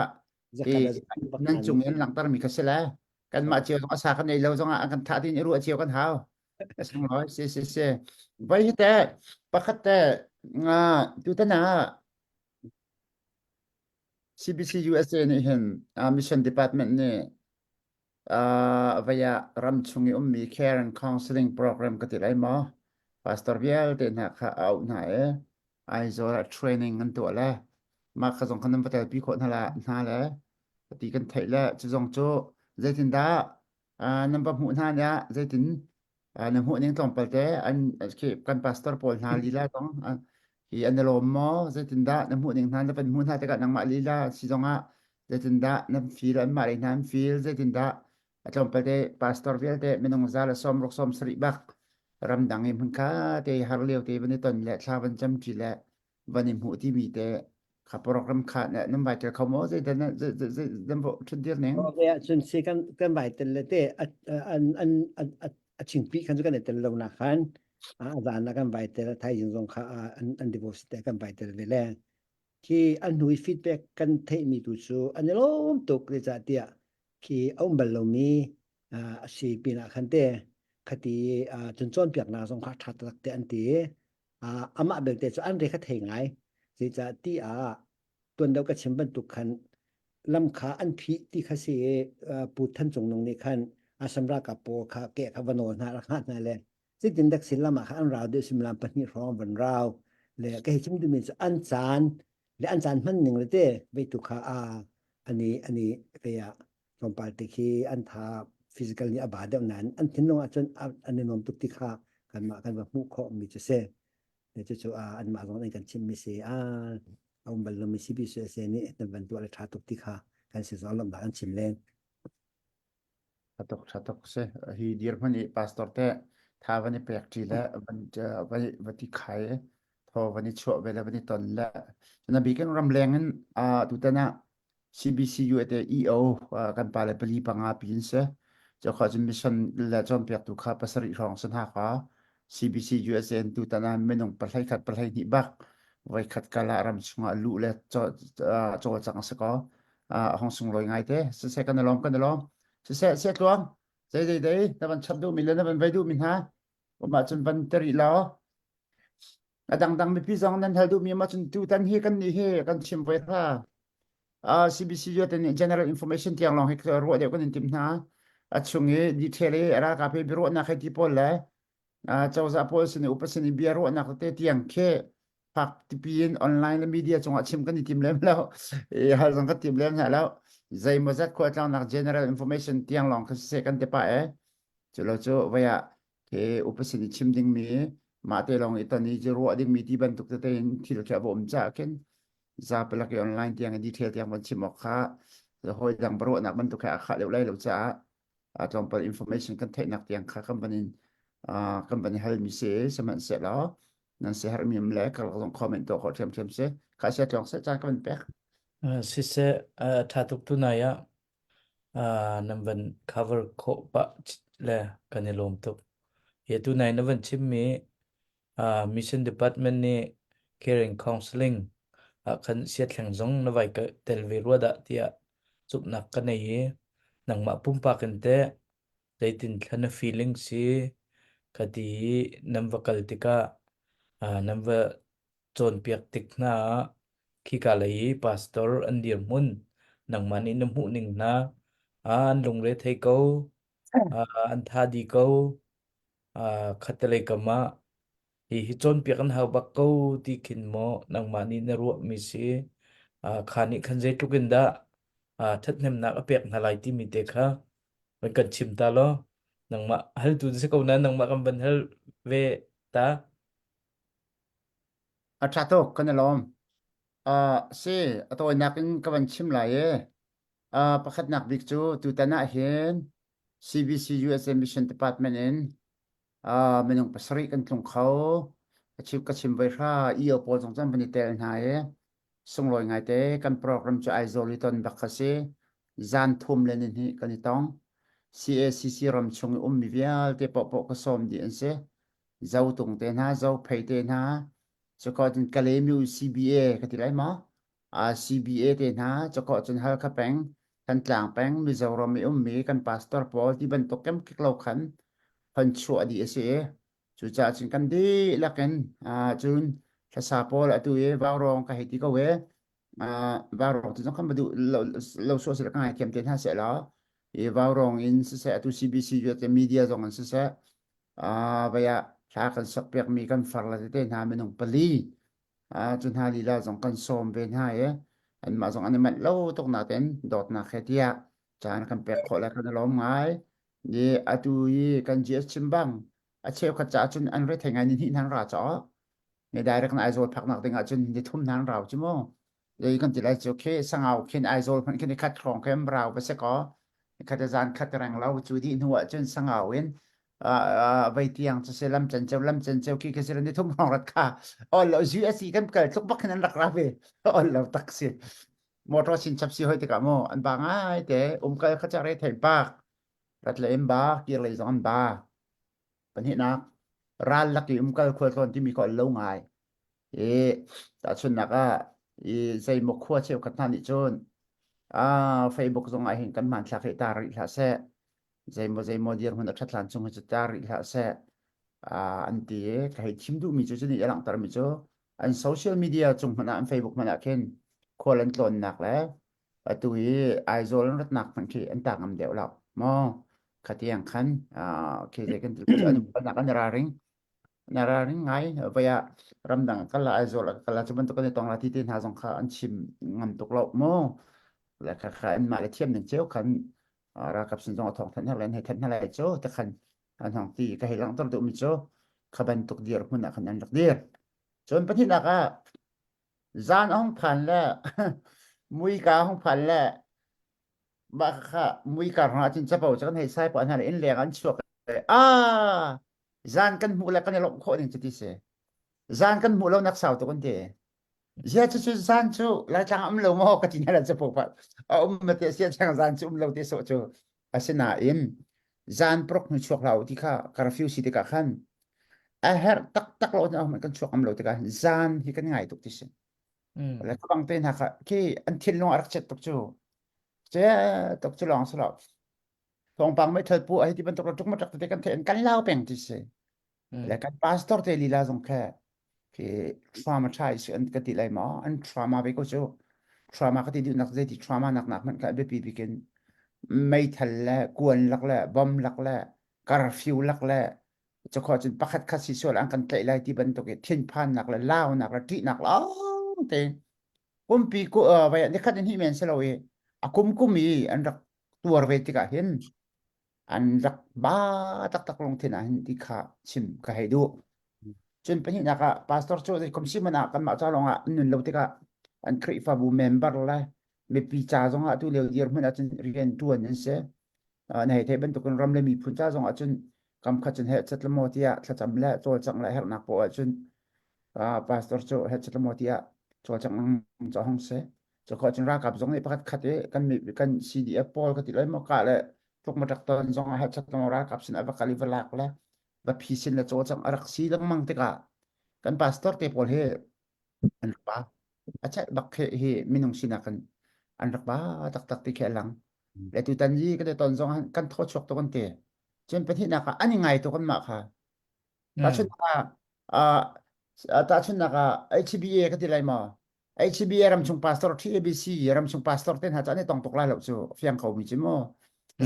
nan cung i an langhtermi kha si le kanmah cio zong a sa kan ei lo zongah an kan thah din i ruah cio kan hau. Sunglawi si si si. Voi hi te pakhat te nga tutan ah CBC USA nih hin uh, Mission Department nih uh, vei ah ram chung i ummi care and counseling program ka ti lai maw pastor vialte hna kha a auh hna i Aizawl ah training an tuah le mah kha zong kha nan va telpi khawh hna la hna le ti kan theih le cu zong cu zeitindah uh, nan va hmuh hna nih zeitin na hmuh ning tlawmpal te an khi kan pastor pawl hna lila zong hi an i lawm maw zeitindah na hmuh ning hna na van hmuh hna tikah nangmah lila si zongah zeitindah nan feel anmah lei hna an feel zeitindah a tlawmpal te pastor vialte minung za le sawm ruk sawm sarih bak. Ramdang i hmunkha te har lio te van i ton le thla van cam ṭi le van i hmuh timi te kha program kha nan vai tel kho maw zei dan zei dan ṭhut dir ning? Okay, cun si kan kan vai tel le te an an a chingpi khan cu kan i tel lo nak khan a zan ah kan vai tel thaizing zong kha an an divorce te kan vai tel ve le khi an hnu i feedback kan theihmi tu cu an i lawm tuk zeicahtiah khi a um bal lomi a si pinah khan te khati cun cawnpiaknak zong kha ṭha taktak te an ti amah belte cu an re kha thei ngai zeicah ti ah tuan deuh ka chim bantuk khan lam kha an phih ti kha si i Pu Than Cung Nung nih khan Assam ralkap pawl kha ke kha va nawl hna rak hngah hna le zeitin dak sin lam ah khan an rau deuh suimilam pahnih hrawng van rau le ka hei chim duhmi cu an caan le an caan hman ning le te vei tu kha a ani ani ve ah tlawmpal te khi an tha physical nih a ba deuh nain an thinlung ahcun an i nuam tuk ti kha kanmah kan va hmuh khawh mi cu si. Cucu anmah zong an kan chimmi si a um bal lomi CBCUSA nih nan van tuah le ṭha tuk ti kha kan si zong lawmhnak an chim len. Ṭha tuk, ṭha tuk si. Hi dirhmun i pastor te tha van i pek ṭi le van va ti khai thaw van i chuah ve le van i ton le na bikin ramleng in tutan ah CBCU te EO kan pale pali panga pi in si. Cu kha cun mission le cawnpiaktu kha pasarih hrawng si hna kha CBC USA in tutan ah minung pahlei khat pahlei hnih bak voikhat kal ah ram chungah luh le cawlcang a si ko. A hong sunglawi ngai te. Siseh kan i lawm kan i lawm. Siseh sia tluang zei zei dei na van chap duhmi le na van vei duhmi hna um ahcun van ti rih law A dangdang mipi zong nan hal duhmi ma cun tutan hi kan nih hi kan chim voi kha uh, CBC te nih general information tiang lawng hi ruah deuh kan in tim hna. A chung i detail i ralkap hi biaruahnak hei ti pawl le uh, cozah pawl sin i upa sin i bia ruahnak te tiang khi fak tipi in online le media cungah chim kan i tim lem lo. I hal zong kan tim lem hna lo. Zeimawzat khualtlangnak general information tiang lawng kha siseh kan ti pah e. Cu lo cu voi ah Khi upa sin i chim dingmi mah te lawng i ton i ruah dingmi ti bantuk tete in thil khi a va um caah khin zapalak i online tiang i detail tiang van chim awk kha hawi dang ruahnak bantuk he a khah deuh lai lo caah tlawmpal information kan theihnak tiang kha kan van in kan van i halmi si sihmanhsehlaw nan si herhmi um le ka zong comment tuah khawh ṭhiamṭhiam si kha sia tlawng seh caan ka van pek. Siseh, ṭha tuk tunai ah nan van cover khawh pah le kan i lawm tuk. Hi tunai na van chimmi Mission Department nih Caring Counseling ah khan siathleng zong na vai tel ve rua dah tiah zumhnak ka nei i nangmah pumpak in teh zeitin thla na feeling si ka ti i nan va kal tikah nan va cawnpiak tik hna ah khika lei i pastor an dirhmun nangmah nih na hmuh ning hna an lungre thei ko an tha di ko khattelei kam ah hi hi cawnpiak an hau bak ko ti khin maw nangmah nih na ruahmi si kha nih khan zeitluk in dah ṭhathnemnak a pek hna lai timi te kha van kan chim ta law nangmah haltu na si ko nain nangmah kan van hal ve ta. A ṭha tuk, kan i lawm. Uh, si, a tawinak in ka van chim lai i uh, pakhatnak bik cu tutan ah hin CBC USA Mission Department in uh, minung pasarih kan tlung kho. Ka chim ka chim voi hra EO pawl zong cun van i tel hna i sunglawi ngaite kan program cu Aizawl i ton bak kha si. Zan thum le ni hnih kan i tong. CACC ram chung i ummi vialte paohpaoh ka sawm dih an si. Zotung te hna, Zophei te hna, cuka cun Kalaymyo CBA ka ti lai maw? Uh, CBA te hna, cuka cun Halkha peng, Thantlang peng, Mizoram i ummi kan pastor pawl ti bantuk kemkik lo khan hon chuah dih a si i cucaah cun kan dihlak in uh, cun hlasa pawl atu i vaurawng ka hei ti ko e uh, vaurawng tu zong khan duh lo, lo suah seh ka ngaithiam te hna seh law i vaurawng in siseh atu CBC te media zong in siseh vai ah hla kan sakpiakmi kan far le tete hna minung pali cu hna lila zong kan sawm ve hna i anmah zong an i manh lo tuk nain dawtnak he tiah caan kan pek khawh le kan i lawm ngai. I atu i kan GS chim bang a cheukhat caah cun an rethei ngai ni hnih hna an ra caw. Me direct na Aizawl phaknak ding ahcun ni thum hna an rau cu mu. Zei kan ti lai cu khi sangau khin Aizawl hmanh khin ni khat hrawng khi an rau va si kaw ni khat zan khat reng lo cu dih hnu ahcun sangau in. Vei tiang cu si lam cen ceu lam cen ceu khi khi si ni thum hrawng rat kha ol lo USC kan kal tluk bak hin an rak ra ve ol lo tak si motor sin chap si hoi tikah mu an ba ngai te umkal kha cha re thei pak rat le in ba kir lei zong an ba pahnihnak ral lak i umkal khual tlawn timi ko lo ngai i tahchunnak ah i zeimaw khua cheukhat hna nih cun ah Facebook zong ah hin kan hmanthlak hi tar rih hlah seh zeimaw zeimaw dirhmun a ṭhat hlan chung hi cu tar rih hlah seh an ti i ka hei chim duhmi cu cunih a langhtermi cu an social media cung hmanh ah an Facebook hmanh ah khin khual an tlawnnak le atu hi Aizawl an ratnak hmanh khi an ta ngam deuh lo maw khatiang khan khi zei kan ti an nak an ra ring na ra ring ngai vai ah ramdang kal la Aizawl kal la cu bantuk an i tong la ti te hna zong kha an chim ngam tuk lo maw le kha kha an mah le thiam ning ceu khan ralkap sin zong a thawng thanh hna lai hei thanh hna lai cu te khan an hong ti ka hei langhter duhmi cu kha bantuk dir hmun ah khan an rak dir cun pahnihnak ah zan a hung phan le muika a hung phan le mah kha muika hrang ah cun capo cu kan hei sai pah hna le inn leng an chuak ah zan kan hmuh le kan i lawmh khawh ning cu ti si zan kan hmuh lo nak sau tuk an ti Zia cu cu zan cu Laitlang um lo maw ka ti hna cu pa a um ma te sia chang zan cu um lo te so cu asinain zan prok hnu chuak hlah u ti kha curfew si tikah khan a herh taktak lo na kan chuak am lo tikah zan hi kan ngai tuk ti si le bang te hna kha khi an thinlung a rak chet tuk cu che tuk cu lawng si lo thawngpang meithal pu ai ti bantuk tuk ma tak te kan the kan lau peng ti si le kan pastor te lila zong khe khi traumatize an ka ti lai maw an trauma ve ko cu trauma ka ti duh nak zei ti trauma nak nak hmanh kha biapi bikin meithal le kuan lak le bom lak le curfew lak le cukho cun pakhat khat si sual an kan tlaih lai ti bantuk i thinphannak le launak le ṭihnak lawng te kumpi ku vai nikhat in hi men si lo i a kum kum i an rak tuar ve tikah hin an rak ba taktak lungthin ah hin ti kha chim ka hei duh. Cun pahnihnak ah pastor cu zei kum si man ah kanmah ca lawng ah an nun lo tikah an Khrihfabu member le mipi ca zong ah tu lio dirhmun ah cun rian ṭuan an si. Na hei theih bantukin ram le miphun ca zong ah cun kam khat cun heh chat le maw tiah thlacam le cawlcangh le herhnak poah ah cun pastor cu heh chat le maw tiah cawlcangh lengmang ca hong si. Cu cun ralkap zong nih pakhat khat i kan kan CDF pawl ka ti lai maw ka le tluk ma ṭak ton zong ah chat le ralkap sin a va kal i va lak le va phi sin le cawlcangh a rak si lengmang tikah kan pastor te pawl hi an rak ba a chat bak khi hi minung sinak kan an rak ba taktak ti khi a lang le tutan yi kan ton zong kan thaw chuak tuk an ti cun pahnihnak ah an i ngai tuk anmah kha tahchunhnak ah tahchunhnak ah HBA ka ti lai maw HBA ramchung pastor TABC ramchung pastor te hna cu an i tong tuk lai lo cu fiang ko mi cu mu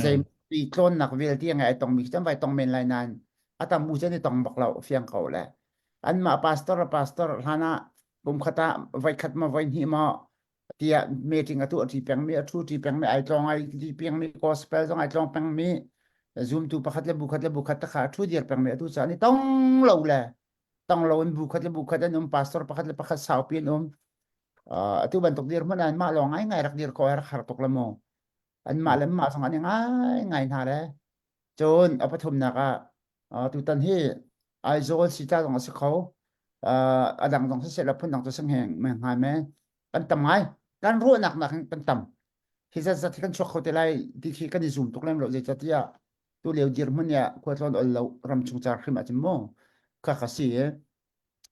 zei mi tlawnnak vialte ngai ai tong mi khi vai tong men lai nain a tam u cu an i tong bak lo fiang ko le anmah pastor pastor hlan ah kum khat ah voi khat ma voi hnih ma tiah meeting a tuah ṭi pengmi a ṭhu ṭi pengmi ai tlawng ai ṭi pengmi gospel zong ai tlawng pengmi zumtu pakhat le bu khat le bu khat takha a ṭhu dir pengmi atu caan i tong lo le tong lo in bu khat le bu khat an um pastor pakhat le pakhat saupi an um atu bantuk dir hmun an mah lawng ngai ngai rak dir ko rak har tuk le mu an mah le mah zong an i ngai ngai hna le cun a pathumnak ah tutan hi Aizawl si ta zong a si kho a dang zong siseh la phun dang cu sangheng me ngai me kan tam ngai kan ruahnak nak hin kan tam hi zat zat hi kan chuak kho te lai ti khi kan i zoom tuk lem lo zeicatiah tu lio dirhmun ya khua tlawn ol lo ram chung car hrim ahcun mu kha kha si i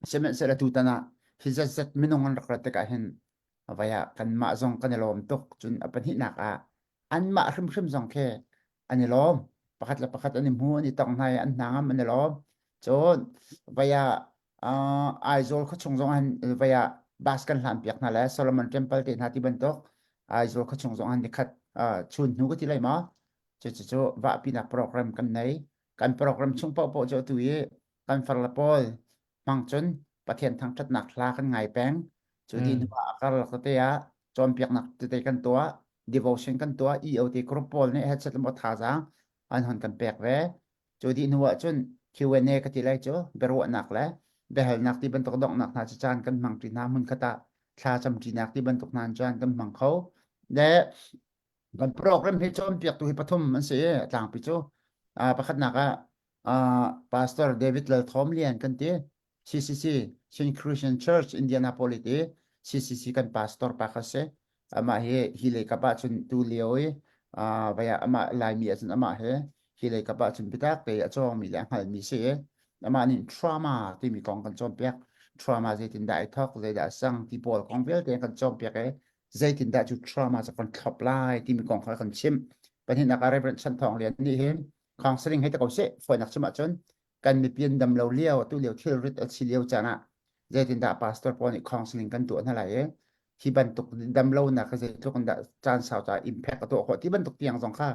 sihmanhsehlaw tutan ah hi zat zat minung an rak rat tikah hin vai ah kanmah zong kan i lawm tuk cun a pahnihnak ah anmah hrimhrim zong khi an i lawm pakhat le pakhat an i hmu an i tong hna i an hna ngam an i lawm cun vai ah uh, Aizawl khuachung zong han vai ah bus kan hlan piak hna le Solomon Temple te hna ti bantuk Aizawl khuachung zong han nikhat uh, chun hnu ka ti lai ma cu cu cu vahpinak program kan nei kan program chung paohpaoh cu atu i kan farle pawl hmang cun Pathian thangṭhatnak hla kan ngai peng cu ti hnu ah a karlak tete ah cawnpiaknak tete kan tuah devotion kan tuah EOT group pawl nih headset le maw thazaang an hon kan pek ve cu dih hnu ah cun Q&A ka ti lai cu biaruahnak le biahalnak ti bantuk donghnak hna cu caan kan hmang ṭi hna hmun khat ah thla cam ṭinak ti bantuk hna caan kan hmang kho le Kan program hi cawnpiaktu hi pathum an si i a tlangpi cu pakhatnak ah Uh, Pastor David Lal Thom Lian kan ti. CCC Chin Christian Church Indianapolis i CCC kan pastor pa kha si. Amah hi hi lei kap ah cun tu lio i uh, vaya amah Laimi ah cun amah he hi lei kap ah cun biatak te a cawngmi le a hngalmi si i amah nih trauma timi kong kan cawnpiak. Trauma zeitindah ai thawk, zeidah a sang ti pawl kong vialte kan cawnpiak i zeitindah cu trauma cu kan thlop lai timi kong kha kan chimh. Pahnihnak ah Reverend Chan Thawng Lian nih hin counseling hei te ko seh fawinak chim ahcun kan mipi an dam lo lio atu lio thilrit a si lio caan ah zeitindah pastor pawl nih counseling kan tuah hna lai i hi bantuk dam lonak hi zeitluk in dah caan sau ca impact a tuah khawh ti bantuk tiang zong kha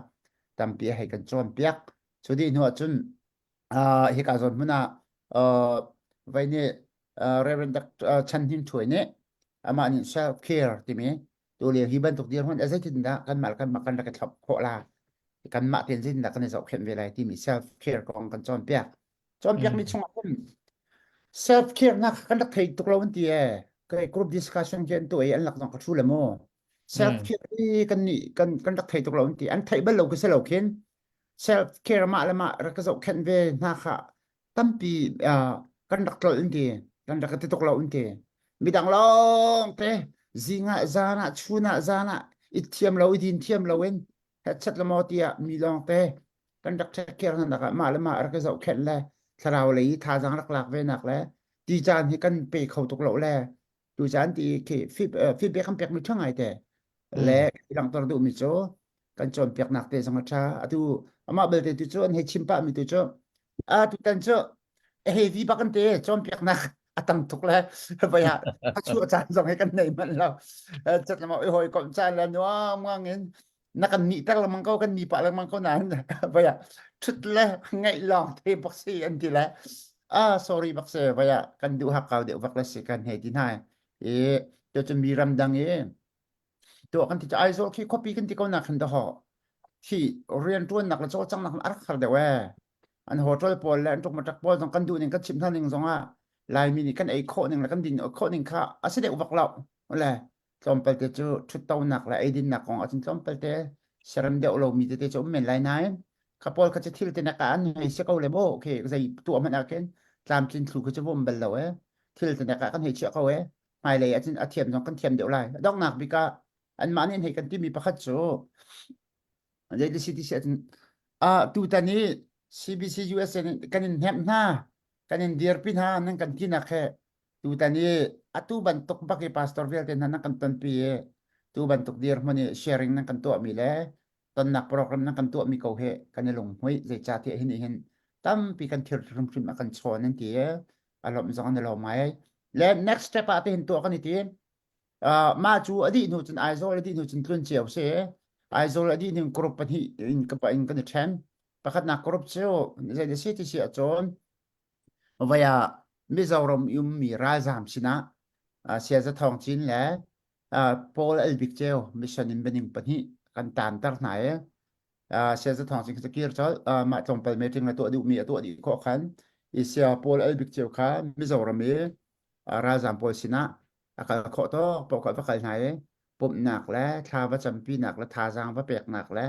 tampi a hei kan cawnpiak. Cu dih hnu ahcun uh, hika zawn hmun ah uh, vai nih uh, Reverend Dr. Chan Hnin Thuai nih amah nih self care timi tu lio hi bantuk dirhmun a zeitindah kanmah le kanmah kan rak i thlop khawh la kanmah tein zeitindah kan i zohkhenh ve lai timi self care kong kan cawnpiak cawnpiak mi chungah cun self care nak kan rak thei tuk lo an ti e kai group discussion ke an tu i an lak zong ka thu le mu self care hi kan nih kan kan rak thei tuk lo an ti an theih bal lo ka si lo khin self care mah le mah rak ka zohkhenh ve hna kha tampi uh, kan rak tlolh an ti kan rak ti tuk lo an ti midang lawng te zing ah zan ah chun ah zan ah i thiam lo i din thiam lo in headset le maw tiah mi lawng te kan rak take care hna nak ah mah le mah rak i zohkhenh le thlarau lei i thazaang rak lak ve nak le ti caan hi kan pe kho tuk lo le tu caan ti khi feedback kan pek mi ṭha ngai te le langhter duh mi cu kan cawnpiaknak te zong a ṭha atu amah belte tu cu an hei chim pah mi tu cu a tutan cu heavy bak an te cawnpiaknak a tam tuk le vai ah a chuah caan zong he kan nei manh lo cat lama oi hoi kom caan le nuam ngang in na kan nih ter lengmang ko kan ni pah lengmang ko nain vai ah thut le ngaih lawng te bak si an ti le ah sorry bak si vai ah kan duh hak kau deuh bak le si kan hei ti hna i to cun mi ram dang i to kan ti Aizawl khi khuapi kan ti ko na khan da ho khi rian tuan nak le cawlcang nak a rak har deuh e an hotel pawl le an tuk matak pawl zong kan duh ning kan chim hna ning zong ah Laimi nih kan ei khawh ning le kan din khawh ning kha a si deuh bak lo le tlawmpal te cu ṭhuttonak le eidinnak kong ahcun tlawmpal te serem deuh lomi tete cu um men lai nain kha pawl kha cu thil te nak ah an hei si ko le maw okay zei tuah hmanh ah khin tlamtlin thlu kha cu um bal lo e thil te nak ah kan hei chiah ko e hmailei ahcun a thiam zong kan thiam deuh lai donghnak bik ah anmah nih an hei kan timi pakhat cu zei si ti si ahcun ah tutan i CBC USA kan in hnemh hna kan in dirpi hna nan kan tinak he Tutan i atu bantuk bak i pastor vialte hna nan kan tonpi i tu bantuk dirhmun i sharing nan kan tuahmi le tonnak program nan kan tuahmi ko hi kan i lunghmuih zeicahtiah hi nih hin tampi kan thil hrimhrim a kan chawn an ti i a lawmh zong an i lawm ngai. Le next step ah tihin tuah kan i tim. Uh, mah cu a dih hnu cun Aizawl a dih hnu cun tlun cio si. Aizawl a dih hnu group pahnih in in kan i ṭhen. Pakhatnak group cu zei si ti si ahcun Voi ah Mizoram i ummi ralzaam sinah Saya Za Thawng Cin le Paul Al Bik Ceu mission in bianing pahnih kan taanter hna i Saya Za Thawng Cin kha kir colh mah tlawmpal meeting le tuah duhmi a tuah dih khawh khan i Saya Paul Al Bik Ceu kha Mizoram i ralzaam pawl sinah a kal khawh tawk paoh kha va kal hna i pumhnak le thla va campinak le thazaang va peknak le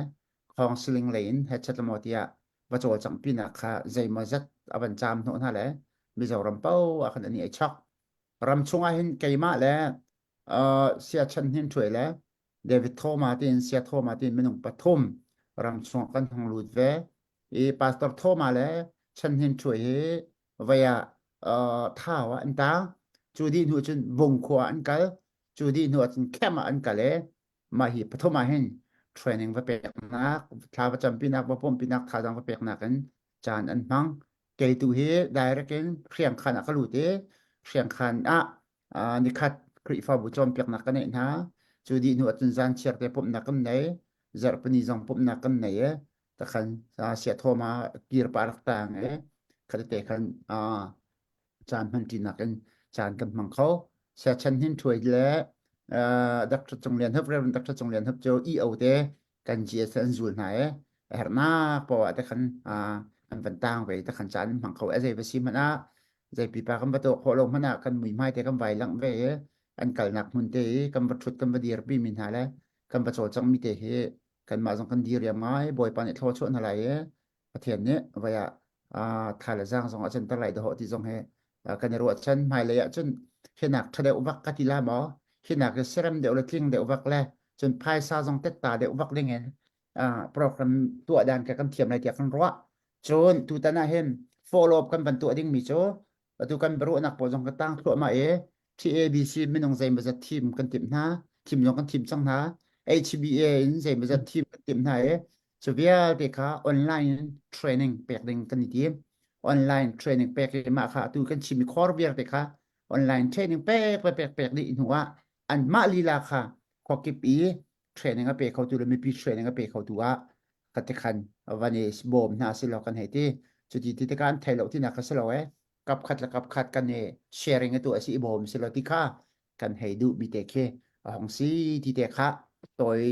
khawng siling lei in headset maw tiah va cawlcanghpinak kha zeimawzat a van caam hnawh hna le Mizoram paoh ah khan an i ei chok. Ram chungah hin keimah le uh, Sia Chan Hnin Ṭhuai le David Thoma tiin Sia Thoma tiin minung pathum ram chungah kan hung lut ve. I Pastor Thoma le Chan Hnin Ṭhuai hi vei ah uh, Thau ah an tang. Cu dih hnu cun Bungkhua ah an kal. Cu dih hnu ah cun camp ah an kal i mah hi pathum ah hin training va peknak thla va campinak va pumpinak thazaang va peknak in caan an hmang kei tu hi direct in hriangkhan ah ka lut i hriangkhan ah nikhat Khrihfabu cawnpiaknak ka neih hna cu dih hnu ahcun zan chiar te pumhnak kan nei zarhpini zong pumhnak kan nei i takhan sia thawma kir pa rak tang i khatete khan caan hmanṭinak in caan kan hmang kho. Siachan Hnin Ṭhuai le Dr. Cung Lian Hup, Reverend Dr. Cung Lian Hup cu EO te kan GS an zul hna i a herhnak poah te khan an van tang ve te khan caan an hmang kho. A zei va si hmanh ah zei pipa kan va tuah khawh lo hmanh ah kan muihmai te kan vai langh ve i an kalnak hmun te i kan va ṭhut kan va dirpi mi hna le kan va cawlcangh mi te hi kanmah zong kan diriam ngai Bawipa nih thlawchuah hna lai i Pathian nih vai ah. Tha le zaang zong a canter lai dawh ti zong he kan i ruahchan. Hmailei ah cun hinak ṭha deuh vak ka ti la maw? Hinak hi serem deuh le tling deuh vak le cun phaisa zong tetta deuh vak ding in program tuah dan ka kan thiam lai tiah kan ruah. Cun tutan ah hin follow up kan van tuah dingmi cu atu kan biaruahnak pawl zong ka tang thluahmah i TABC minung zeimawzat thim kan timh hna, thim zong kan thim cang hna. HBA in zeimawzat thim kan timh hna i cu vialte kha online training pek ding kan i tim. Online training pek i mah kha atu kan chimmi khor vialte kha online training pek pek pek pek dih hnu ah anmah lila kha khuakip i training a pe khotu le mipi training a pe khotu ah ka ti khan van i bawm hna si lo kan hei ti. Cuti ti tikah an thei lo tinak kha si lo eh. Kap khat le kap khat kan i sharing atu a si i bawm si lo ti kha kan hei duh mi te khi a hong si ti te kha toi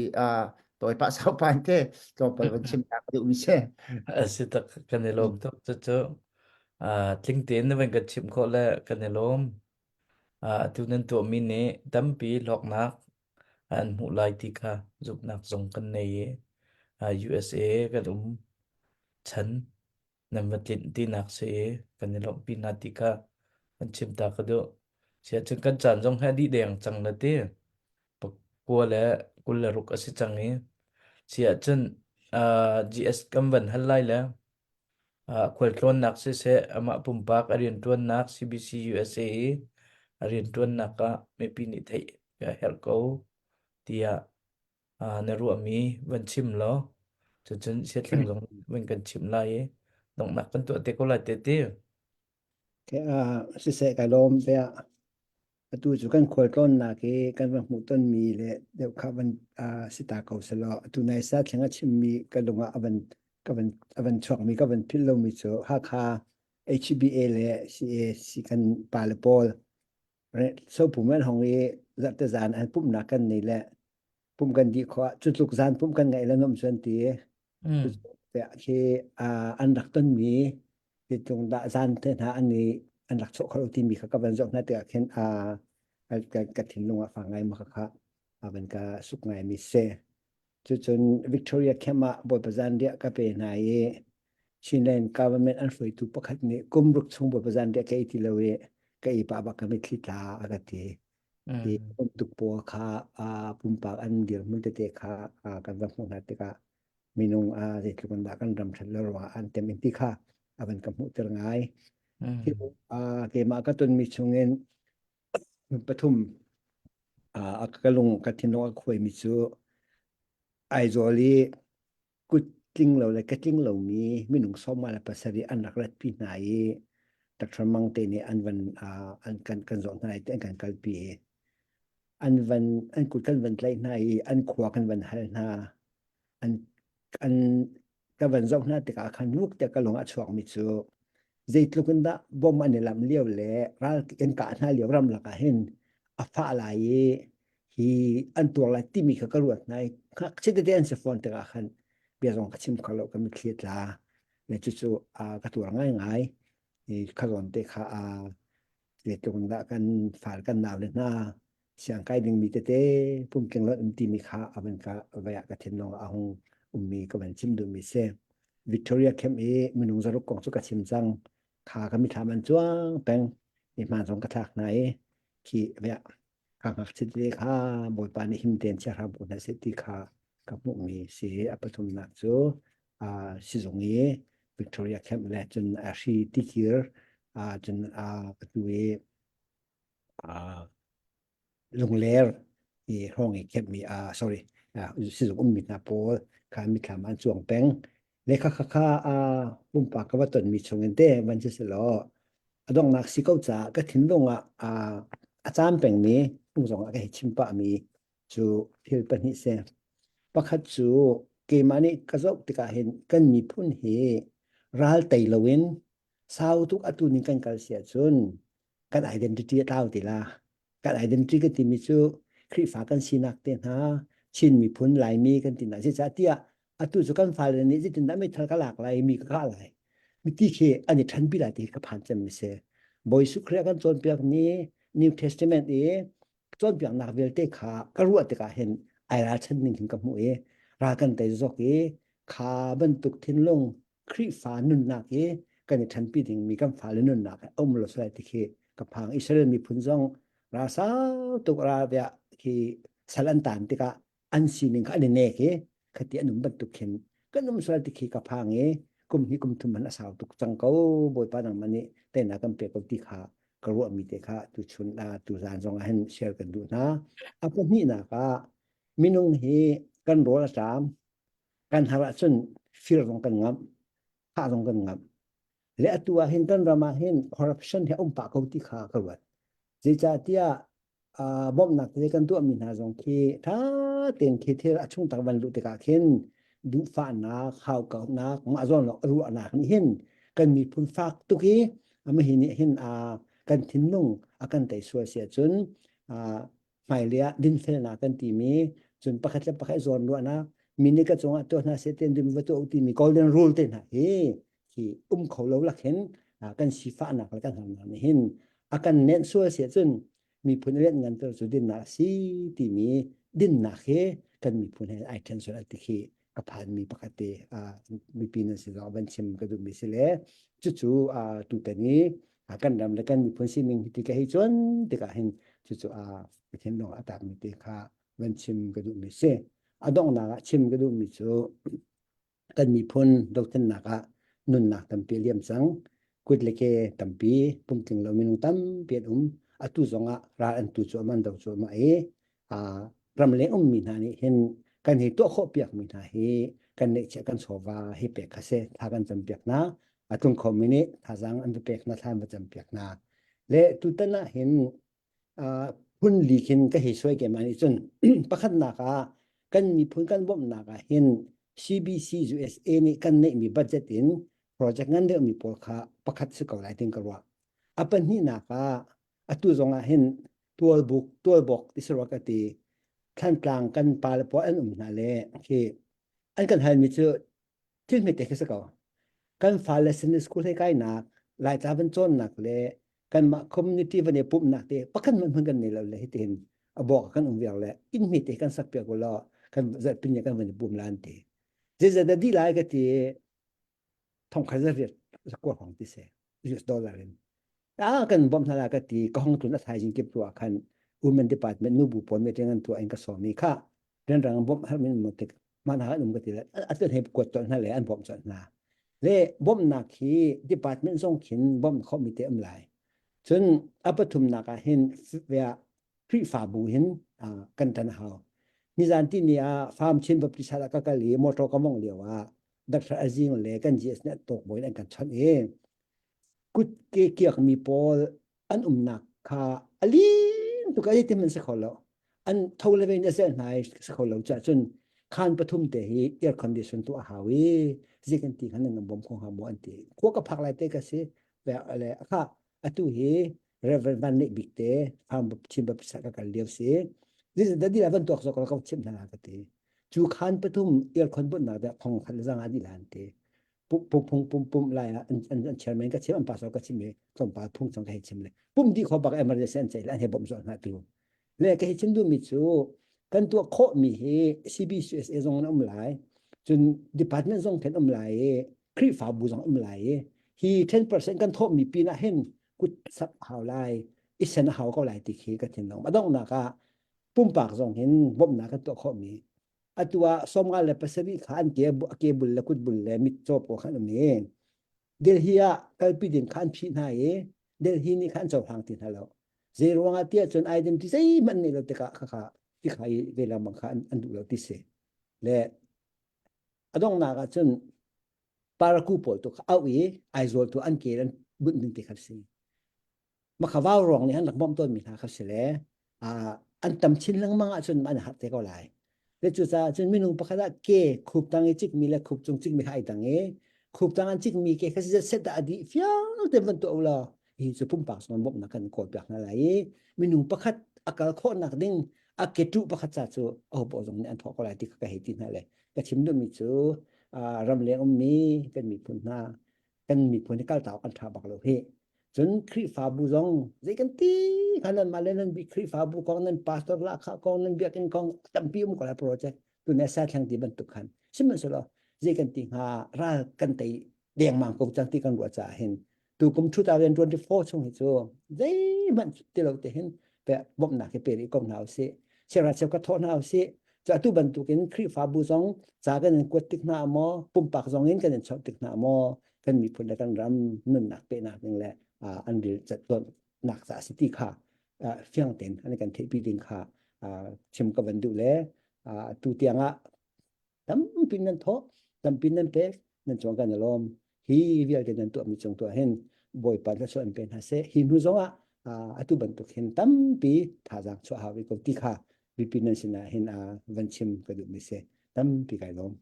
toi pa sau pan te tlawmpal van chim ta ka duh mi si. A si tak kan i lawm tuk cucu tling tein na van kan chimh khawh le kan i lawm. Atu nan tuahmi nih tampi hlawknak an hmuh lai ti kha zumhnak zong kan nei i USA kan um chan nan va tlinh tinak si i kan i lawmhpi hna ti kha kan chim ta ka duh. Siahcun kan caan zong hi a dih deng cang na ti. Pakua le 26 a si cang i siahcun uh, GS kan van hal lai le uh, khualtlawnnak siseh amah pumpak a rianṭuannak CBC USA i a rianṭuannak ah mipi nih theih a herh ko tiah na ruahmi van chim law cucun siathleng zong van kan chimh lai i donghnak kan tuah te ko lai te ti. Siseh kai lawm te ah atu cu kan khualtlawnnak i kan va hmuhtonmi le deuh kha van si ta ko selaw atu nai sa thleng a chimmi ka lung ah a van ka van a van chuakmi ka van philh lomi cu Hakha HBA le CAC kan pale pawl sopum an hong i zarhte zan an pumhnak kan nei le pum kan dih khawh ah cu tluk zan pumh kan ngaih le nuam cu an ti. Khi an rak tonmi hi tlung dah zan te hna an i an rak chuah kho lo timi kha ka van zoh hna tikah khin ka thinlung ah fak ngai ma kha a van ka suk ngai mi si. Cucun Victoria Camp ah Bawipa zanriah ka pe hna i Chinland government an hruaitu pakhat nih kum ruk chung Bawipa zanriah ka ei ti lo i ka ei pah bak ka mitthli tla a ka ti. Hi bantuk pawl kha pumpak an dirhmun tete kha kan va hmuh hna tikah minung zeitluk in dah kan ram ṭhat lo ruangah an tem in ti kha a van ka hmuhter ngai. Hi keimah ka tonmi chungin pathum a ka lung ka thinlung a khuaimi cu Aizawl i kut tling lo le ka tling lomi minung 57 an rak ratpi hna i Dr. Mang te nih an van an kan kan zawh hna i an kan kalpi i an van an kut kan van tlaih hna i an khua kan van hal hna an an ka van zoh hna tikah khan vuk te ka lung a chuakmi cu zeitluk in dah bom an i lamh lio le ral kan kah hna lio ramlak ah hin a fah lai i hi an tuar lai timi kha ka ruat hna i ngakchia tete an si fawn tikah khan bia zong ka chim kho lo ka mitthli a tla le cucu ka tuar ngaingai i kha zawn te kha zeitluk in dah kan fal kan nau le hna siangkai dingmi tete pumtling lo um timi kha a van ka vai ah ka thinlung ah a hung ummi ka van chim duhmi si. Victoria Camp i minung zaruk kong cu ka chim cang. Kha ka mithlam an cuang peng. I hmaan zong ka thlak hna i khi vai ah ka ngakchia tete kha Bawipa nih him tein chia hram ko hna seh ti kha ka hmuhmi si. A pathumnak cu uh, sizung i Victoria Camp le cun a hri tikir uh, cun uh, atu i Lungler i hrawng i kemhmi sorry sizung ummi hna pawl kha mithlam an cuang peng. Le kha kha kha pumpak ka va tonmi chungin te van si selaw a donghnak si ko caah ka thinlung ah a caam pengmi tung zong ah ka hei chim pahmi cu thil pahnih si. Pakhat cu keimah nih ka zoh tikah hin kan miphun hi ral tei loin sau tuk atu ning kan kal si ahcun kan identity a tlau ti la. Kan identity kan timi cu Khrihfa kan sinak te hna, Chin miphun Laimi kan ti hna. Zeicahtiah atu cu kan fale nih zeitindah meithal ka lak lai, mi ka kah lai. Miti khi an i ṭhanpi lai ti ka phan cemmi si. Bawi Jesuh Khrih a kan cawnpiakmi New Testament i cawnpiaknak vialte kha ka ruah tikah hin ai ralchan ning hin ka hmuh i ral kan tei zawk i kha bantuk thinlung Khrihfa nunnak i. kan i ṭhanpi dingmi kan fale nunnak a um lo sai ti khi ka phang. Israel miphun zong ra sau tuk ra bia khi sal an tan tikah an sining kha an i nek i khati an um bantuk khin kan um sual ti khi ka phang i kum hi kum thum han a sau tuk cang ko bawipa nangmah nih teinak kan pek ko ti kha ka ruahmi te kha tu chun tu zan zong ah hin share kan duh hna. A pahnihnak ah minung hi kan rawl a ṭam kan har ahcun fir zong kan ngamh thah zong kan ngamh le atu ah hin kan ram ah hin corruption hi a um pah ko ti kha ka ruat. Zeicahtiah uh, bawmhnak te kan tuahmi hna zong khi ṭha tein khi thil a chung tak van luh tikah khin duhfahnak, haukauhnak, mah zawn lawng ruahnak nih hin kan miphun fak tuk i amahi nih hin uh, kan thinlung a kan tei sual si ahcun uh, hmailei ah dinfelnak kan timi cun pakhat le pakhat zawn ruahnak mi nih ka cungah tuah hna seh ten dum va tuah timi golden rule te hna hi hi um kho lo lak hin kan sifahnak le kan harnak nih hin a kan nenh sual si ahcun miphun rian ngan ter cu dinnak si timi dinnak hi kan miphun he ai then sual ti khi ka phanmi pakhat te mipi nan si zong van chim ka duhmi si le cucu tutan i kan ram le kan miphun sining hi ti ka hei cuan tikah hin cucu ka thinlung a takmi te kha van chim ka duhmi si. A donghnak ah chim ka duhmi cu kan miphun dothlennak ah nunnak tampi a liam cang. Kut le ke tampi, pumtling lo minung tampi an um. Atu zongah ral an tu cuahmah an do cuahmah i ramleng ummi hna nih hin kan hei tuah khawh piakmi hna hi kan neihchiah kan chawva hi pek kha si thla kan cam piak hna. A tlung khomi nih thazaang an va pek hna, thla an va cam piak hna. Le tutan ah hin phun li khin ka hei suai keimah nih cun pakhatnak ah kan miphun kan bawmhnak ah hin CBC USA nih kan neihmi budget in project ngan deuhmi pawl kha pakhat si ko lai tin ka ruah. A pahnihnak ah atu zong ah hin tualbuk tualbok ti si rua ka ti Thlantlang kan pa le pawl an um hna le khi an kan halmi cu thil hmete khi si ko. Kan fale Sunday school he kainak, Laica van cawnnak le kanmah community van i pumhnak te pakhat hmanh hmun kan nei lo le hitihin a bawk kan um viar le inn hmete kan sak piak ulaw kan zarhpini kan van i pum la an ti. Zeizat dah dih lai ka ti thongkhat zariat zakua hong ti se US dollar in. Ah kan bawmh hna la ka ti ka hong tlun a thaizing kip tu ah khan women department nu bu pawl meeting an tuah in ka sawmi kha rianrang bawmh har min mo tik mana an um ka ti le atu he kuat tol hna le an bawmh chon hna le bawmhnak hi department zong khin bawmh khomi te um lai cun a pathumnak ah hin Khrihfabu hin kan tan hau nizan ti ni ah farm Chin Baptist ah ka kal i motor ka mong lio ah Dr. Azing le kan GS nih tok boin an kan chawnh i kut ke kiakmi pawl an umnak kha a lin tuk a ti man si kho lo an tho le ve in a zel hna i si kho lo cah cun khan pathum te hi air condition tu a hau i zi kan ti khan nan bom kho hnga maw an ti khua ka phak lai te ka si le kha atu hi Reverend Van Neih Bik te farm Chin Baptist ka kal lio si dadi la van tuak zok ka chim hna ka ti cu khan pathum aircon bunnak dah thong khat le zanga di lan ti pum phung pum pum lai ah an an chairman ka chim an pastor ka chim i tlawmpal phung chang ka hei chim le pum di kho bak emergency an ceih le an hei bawmh zawh hna tu le ka hei chim duhmi cu kan tuah khawh mi hi CBCUSA zong an um lai cun department zong khin um lai i Khrihfabu zong um lai i hi 10% kan thawh mi pin ah hin kut sap hau lai i sen a hau ko lai ti khi ka thinlung a donghnak ah pumpak zong hin bawmhnak kan tuah khawh mi Atu ah 57 kha an ke a ke bul le kut bul le mit caw pawl khan um i Delhi ah kalpi ding kha an phih hna i Delhi nih khan an cohlang ti hna lo. Zei ruangah tiah cun identity zeihmanh neih lo tikah khakha tikha i ve lengmang kha an, an duh lo ti si. Le a donghnak ah cun paraku pawl tu kha auh i Aizawl tu an ke an bunh ding ti kha si. Makha vau ruang nih an rak bawmh tawnmi hna kha si le an tam chin lengmang ahcun an har te ko lai. Le cucaah cun minung pakhat ah ke khup tang i cikmi le khup cung cikmi kha ai dang i khup tang an cikmi ke kha si set dah a dih fiang te van tuah ulaw hi cu pumpak sung bawmhnak kan kawl piak hna lai i minung pakhat a kal khawhnak ding a ke tuh pakhat ca cu aho paoh zong nih an thawh ko lai ti kha ka hei ti hna le ka chim duhmi cu ramleng ummi kan miphun hna kan miphun hi kaltak kan ṭha bak lo hi. Cun Khrihfabu zong zei kan ti kha nan mah le nan Khrihfabu kong nan pastor lahkhah kong nan biakinn kong tampi um ko lai project tu ne sa thlang ti bantuk khan sihmanhsehlaw zei kan ti hnga ral kan tei. Dengmang ko cang ti kan ruah caah hin tu kum 2024 chung hi cu zeihmanh ti lo te hin pe bawmhnak hi pe rih ko hna usih. Chiara cheu ka thawh hna usih. Cu atu bantukin Khrihfabu zong ca kan in kuat tik hna maw, pumpak zong in kan in chawnh tik hna maw, kan miphun le kan ram nunnak pehnak ding le an ril nak ca si ti kha fiang tein an kan theihpi ding kha chim ka van duh le tu tiang ah tampi nan thawh tampi nan pek nan chuang kan alawm hi vialte nan tuahmi cung tuah hin bawipa thluachuah an pe hna seh hi hnu zongah atu bantuk hin tampi thazaang chuah hau ko ti kha mipi nan sinah hin van chim ka duhmi si tampi kai lawm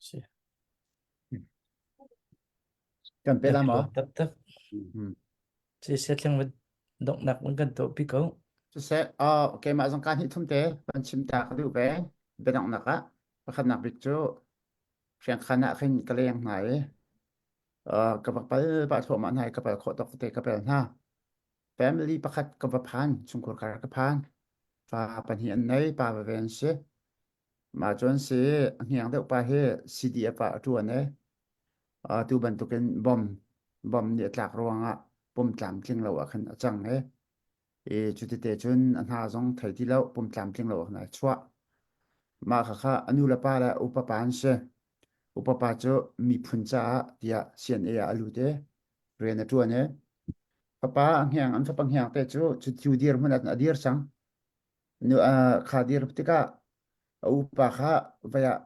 Si. Kan pe la maw? Taktak. Si se thleng va donghnak van kan tuah pi ko. Siseh, uh, keimah zong ka hnih thum te van chim ta ka duh ve. Biadonghnak ah pakhatnak bik cu hriangkhan ah khin ka leng hna i uh, ka va pal pah thluahmah hna i ka pal khawh tawk te ka pel hna. Family pakhat ka va phan, chungkhur kar ka phan. Fa pahnih an nei, pa va ve an si. Mah cun si a hniang deuh pa hi CDF ah a ṭuan i atu bantukin bom bom nih a tlak ruangah pum tlamtling lo ah khan a cang i i cutite cun a hna zong thei ti lo pum tlamtling lo ah khan ai chuah. Mah khakha a nu le pa le upa pa an si. Upa pa cu miphun caah tiah CNA ah a lut i rian a ṭuan i fapa a hniang an fapa hniang te cu cu dirhmun ah a dir cang. Nu kha dir tikah a upa kha vai ah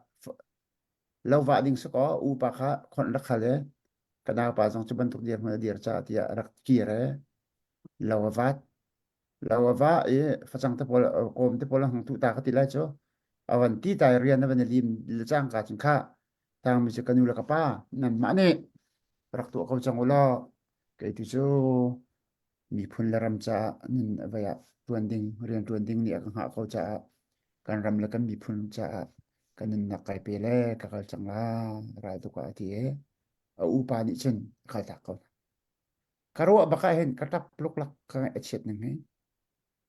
lo vah ding si kaw upa kha khonh rak hal i ka naupa zong cu bantuk dirhmun a dir caah tiah a rak kir i lo a vat. Lo a va i facang te pawl kawm te pawl a hung tuh ta ka ti lai cu a van ti ta i rian a van i lim le cangka cun kha tangmi cu ka nu le ka pa nanmah nih rak tuah ko cang u law kei tu cu miphun le ram caah nun vai ah ṭuan ding rian ṭuan ding nih a ka hngah ko caah kan ram le kan miphun caah ka nunnak kai pe le ka kal cang la ral tuk ah a ti i a upa nih cun a kal tak ko ka ruah bak ah hin ka ṭap luklak ka ngaih a chiat ning hi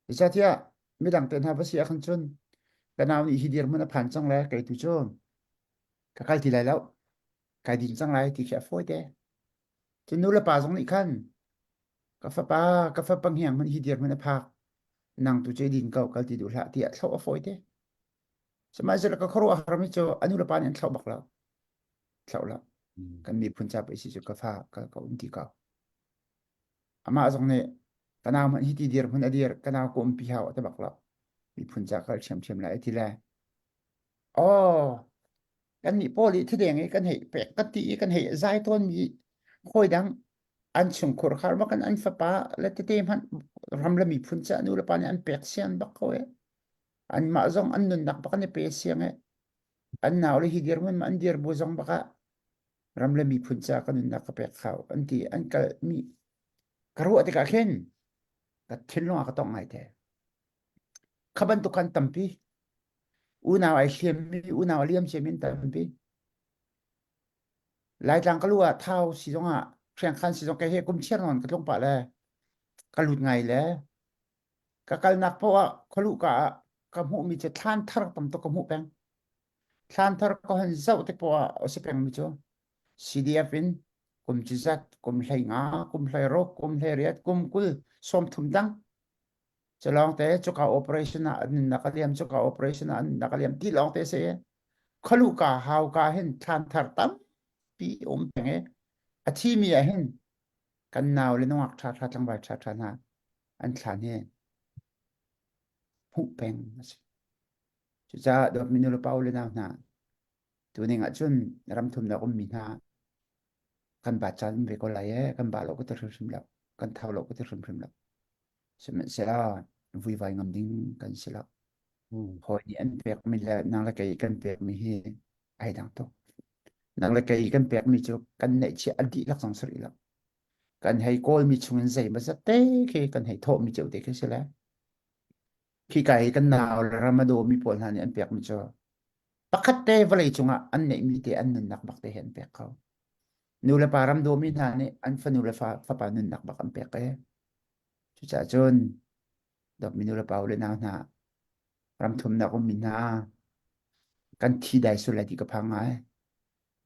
zeicahtiah midang te hna va si ah khan cun ka nau nih hi dirhmun a phan cang le kei tu cu ka kal ti lai lo kai din cang lai ti khi a fawi te Cun nu le pa zong nih khan ka fapa ka fapa hniang hmanh hi dirhmun a phak nang tu cu i din ko kal ti duh hlah tiah thlauh a fawi te. Sihmanhsehlaw ka khuaruah harmi cu a nu le pa nih an thlauh bak lo. Thlauh lo. Kan miphun ca pei si cu ka fa ka ka um ti ko. Amah zong nih ka nau hmanh hi ti dirhmun a dir ka nau ka umpi hau a ti bak lo. Miphun ca kal ṭhiamṭhiam lai a ti le. Oh, Kannih pawl i thideng i kan hei pek kan ti i kan hei zai tawnmi hawi dang an chungkhur khar ma kan an fapa le tete hmanh ram le miphun ca nu le pa nih an pek sian bak ko e anmah zong an nunnak bak an i pe siang e an nau le hi dirhmun ma an dir bu zong bak ah ram le miphun ca ka nunnak ka pek khau an ti an kal mi ka ruah tikah khin ka thinlung ah ka tong ngai te kha bantuk kan tampi Unau ai hliammi, unau a liam ciami an tampi. Laitlang ka lu ah thau si zongah, hriangkhan si zong kei he kum chiar nawn ka tlung pah le ka lut ngai le ka kalnak paoh ah khualuh ka ah ka hmuhmi cu thlan thar tam tuk ka hmuh peng. Thlan thar ka hon zoh tik paoh ah a si pengmi cu CDF in kum cizat, kum 15, kum 16, kum 18, kum 20, 30 dang Cu lawngte cuka operation ah an nunnak a liam, cuka operation ah an nunnak a liam ti lawngte si. Khualuhka hauka hin thlan thar tampi um peng i a thimi ah hin kan nau le nungak ṭhaṭha tlangval ṭhaṭha hna an thlan hi hmuh peng a si. Cucaah dawtmi nulepa u le nau hna, tuning ah cun ramthumnak ummi hna kan ba caan um ve ko lai ee, kan ba lo ka ti hrimhrim lo, kan thau lo ka ti hrimhrim lo. Sihmanhsehlaw vuivai ngam ding kan si lo. Hawi nih an pekmi le nang le kei kan pekmi hi ai dang tuk. Nang le kei kan pekmi cu kan neihchiah a dihlak zong si rih lo. Kan hei kawlmi chungin zeimaw zat te khi kan hei thawhmi cio te khi si le. Khi ka hi kan nau le ram a dawmi pawl hna nih an pekmi cu pakhat te vawlei cungah an neihmi te an nunnak bak te hi an pek ko. Nu le pa ram dawmi hna nih an fanu le fa, fapa nunnak bak an pek e. Cucaah cun dawtmi nu le pa u le nau hna, ramthumnak ummi hna, kan thi dai sul lai ti ka phang ngai.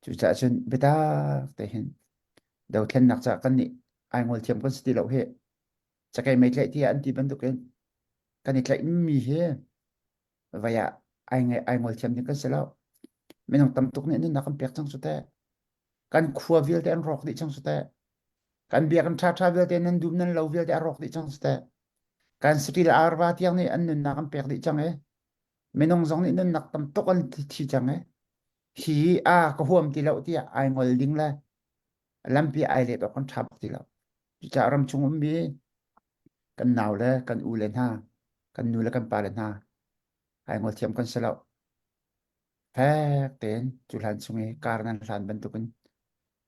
Cucaah cun biatak te hin dothlennak caah kan nih ai ngol thiam kan si ti lo hi cakei mei tlaih tiah an ti bantukin kan i tlaihmi hi vai ah ai ngai ai ngol thiam ding kan si lo. Minung tam tuk nih nunnak kan pek cang cu teh. Kan khua vialte an rawk dih cang cu teh. Kan biakinn ṭhaṭha vialte nan dum nan lo vialte a rawk dih cang cu teh. Kan saṭil arva tiang nih an nunnak an pek dih cang i minung zong nih nunnak tam tuk an thi cang i hi a ka huam ti lo tiah ai ngol ding le lampi ai let awk kan ṭha bak ti lo. Cucaah ramchung ummi kan nau le kan u le hna, kan nu le kan pa le hna ai ngol thiam kan si lo. Fek tein cu hlan chung i kar nan hlan bantukin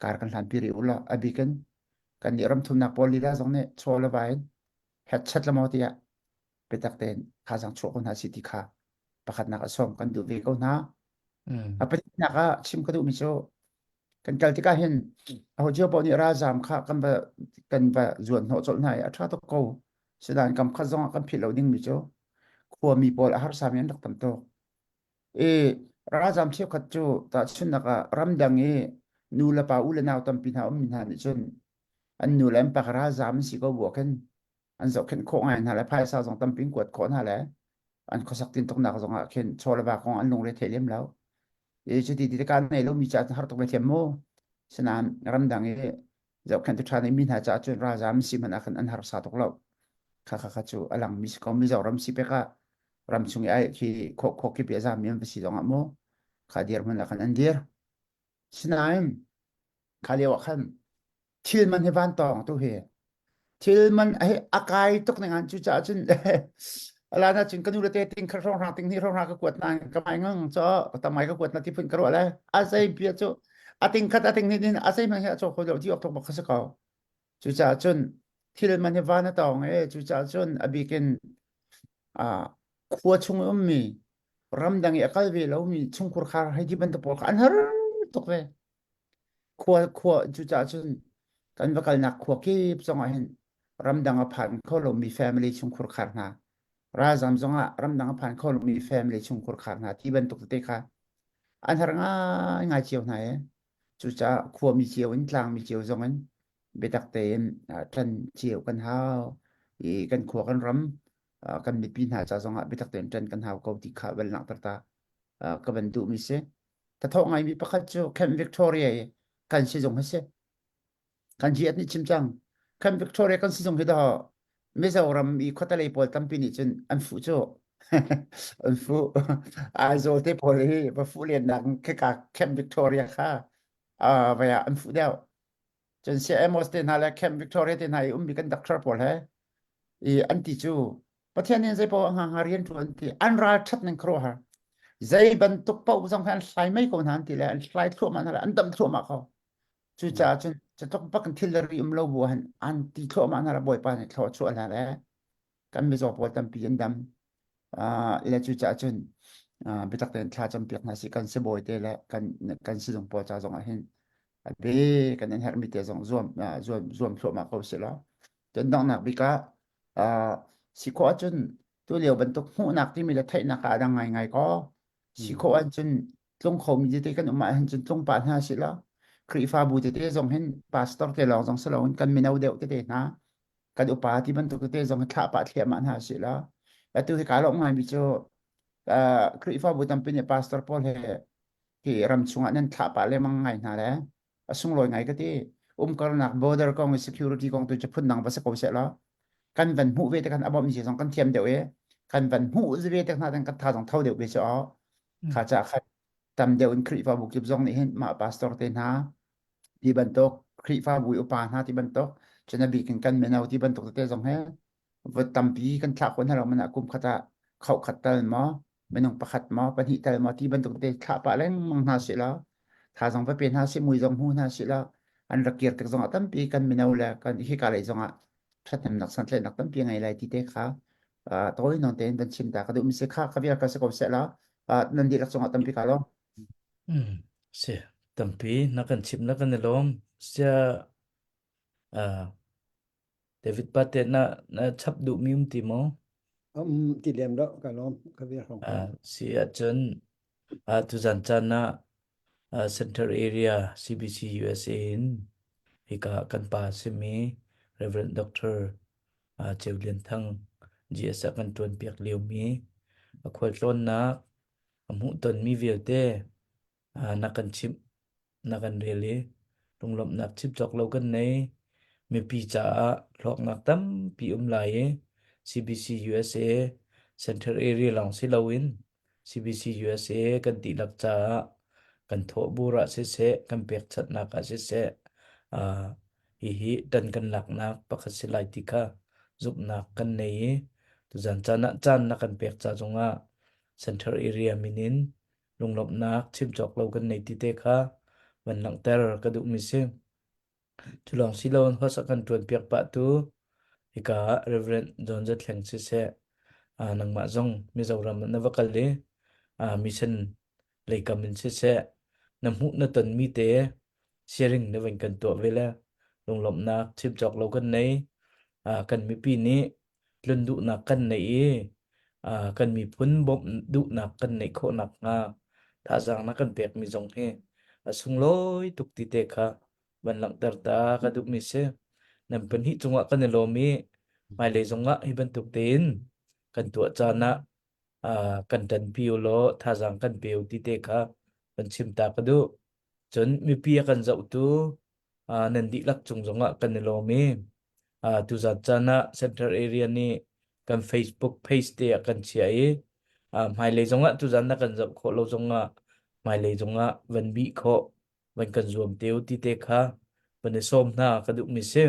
kar kan hlan pi rih u law a bikin kan nih ramthumnak pawl lila zong nih chaw le vai in hetchat le maw tiah biatak tein thazaang chuah ko hna si ti kha pakhatnak a sawm kan duh ve ko hna. A pahnihnak ah chim ka duhmi cu kan kal tikah hin aho cio paoh nih ralzaam kha kan va kan va zuan hnawh colh hna i a ṭha tuk ko. Sinain kam khat zong ah kan philh lo dingmi cu khuami pawl a harsami an rak tam tuk. I ralzaam cheukhat cu tahchunhnak ah ramdang i nu le pa u le nau tampi hna ummi hna nih cun an nu le an pa kha ralzaam an si ko bu ah khin an zohkhenh khawh ngai hna le phaisa zong tampi in kuat khawh hna le an khuasak tintuknak zong ah khin chaw le va kong an lungre thei lem lo. I cuti ti tikah nei lomi caah cun har tuk ve thiam mu. Sinain ramdang i zohkhenhtu ṭha neimi hna caah cun ralzaam si hmanh ah khan an harsa tuk lo. Kha kha kha cu a langmi si ko. Mizoram si pek ah ramchung i ai khi khawh khawh kip i a zaammi an va si zong ah mu kha dirhmun ah khan an dir. Sinain kha lio ah khan thil man hi van tawng tu hi thil man hi a kai tuk ning an cucaah cun alana cun ka nu le te ting kha hrawng hrang ting ni hrawng hrang ka kuat na ka mai ngang cho tamai ka kuat na ti phun ka ruah le a zei bia cu a ting khat a ting ni din a zei man hi a cho kho lo ti ok tok bak kha si ko cucaah cun thil man hi van a tawng e cucaah cun a bikin a khua chung ummi ramdang i a kal ve lomi chungkhur khar hei ti bantuk pawl kha an har tuk ve Khua khua cucaah cun kan va kalnak khua kip zongah hin ramdang a phan kho lomi family chungkhur khar hna ralzam zongah ramdang a phan kho lomi family chungkhur khar hna ti bantuk tete kha an har ngaingai cio hna i cucaah khuami cio in tlangmi cio zong in biatak tein ṭan cio kan hau i kan khua kan ram kan mipi hna ca zongah biatak tein ṭan kan hau ko ti kha van langhter ta ka van duhmi si. Thathawh ngaimi pakhat cu Camp Victoria i kan sizung hi si. Kan GF nih chim cang. Camp Victoria kan sizung hi dah Mizoram i khuatelei pawl tampi nih cun an fuh cu. an fuh. Aizawl te pawl hi va fuh len nak khika Camp Victoria kha uh, vai ah an fuh deuh. Cun CMOs te hna le Camp Victoria te hna i ummi kan doctor pawl he i an ti cu Pathian nih zei paoh a hnga rian ṭuan ti an ral ṭhat ning khuaruahhar zei bantuk paoh zong kha an hlai mei ko hna an ti le an hlai thluahmah hna le an dam thluahmah ko cucaah cun catluk bak in thil le ri um lo bu han an ti thluahmah hna le Bawipa nih thlua chuah hna le kan mizaw pawl tampi an dam le cucaah cun biatak tein thla campiak hna si kan sibawi te le kan kan sizung pawl ca zong ah hin a be kan in herhmi te zong zuam zuam zuam thluahmah ko si law cun donghnak bik ah Uh, si khawh ahcun tulio bantuk hmuhnak timi le theihnak ah a dang ngaingai ko. Si khawh ahcun tlung khomi tete kan um ahhin cun tlung pah hna si law Khrihfabu tete zong hin pastor te lawng zong si loin kan mino deuh tete hna kan upa ti bantuk tete zong hi thlah pah thliahmah hna si law atu hi kaa lawmh ngaimi cu uh, Khrihfabu tampi nih pastor pawl he hi ram chungah nan thlah pah lengmang ngai hna le a sunglawi ngai ka ti umkarnak border kong i security kong tu cu phundang va si ko seh law kan van hmuh ve te kan a bawmh zia zong kan thiam deuh i kan van hmuh ve te hna kan tha zong tho deuh ve cu aw kha ca khat tam deuh in Khrihfabu kip zong nih hin mah pastor te hna ti bantuk Khrihfabu upa hna ti bantuk cun a bik in kan mino ti bantuk tete zong he va tampi kan thlah khawh hna lo man ah kum khat ah khauh khat tal maw minung pakhat maw pahnih tal maw ti bantuk te thlah pah lengmang hna sih law thazang va pe hna sih mui zong hmu hna sih law an rak kir tik zongah tampi kan mino le kan hika lei zongah ṭhathnemnak santlaihnak tampi ngei lai ti te kha tawi non tein van chim ta ka duh mi si kha ka vial ka si ko seh la nan dihlak cungah tampi ka lawm Mm, si tampi na kan chim na kan i lawm sia uh, David pate na na chap duh mi um ti maw? Um ti lem lo ka lawm ka vi hrawng Uh, si ahcun uh, tuzan caan ah. Center Area CBC USA in hika kan pa simi Reverend Dr. Ceu Lian Thang GS ah kan ṭuan piak liomi a khualtlawnnak a hmuhtonmi vialte na kan chimh na kan rel i lunglawmhnak chim cawk lo kan nei. Mipi caah hlawknak tampi um lai i CBC USA Center Area lawng si loin CBC USA kan dihlak caah kan thawhbur ah siseh, kan pekchanhnak ah siseh, uh, hihi tan kan laknak pakhat si lai ti kha zumhnak kan nei i tuzan caan ah caan na kan pek ca zongah Center Area min in lunglawmhnak chim cawk lo kan nei ti te kha van langhter ka duhmi si. Cu lawng si loin host a kan ṭuan piak pah tu hika ah Reverend John Zathleng siseh nangmah zong Mizoram ah na va kal i mission leikam in siseh na hmuh na tonmi te sharing na van kan tuah ve le lunglawmhnak chim cawk lo kan nei. Kan mipi nih tlun duhnak kan neih i kan miphun bawmh duhnak kan neih khawh nakhnga thazaang na kan pekmi zong hi a sunglawi tuk ti te kha van langhter ta ka duhmi si. Nan pahnih cungah kan i lawm i hmailei zongah hi bantuk tein kan tuah caan ah kan ṭanpi u law thazaang kan pe u ti te kha van chim ta ka duh. Cun mipi a kan zohtu nan dihlak cung zongah kan i lawm i tuzat caan ah Central Area nih kan Facebook page te ah kan chiah i hmailei zongah tuzan na kan zoh khawh lo zongah hmailei zongah van bih khawh van kan zuam te u ti te kha van i sawm hna ka duhmi si.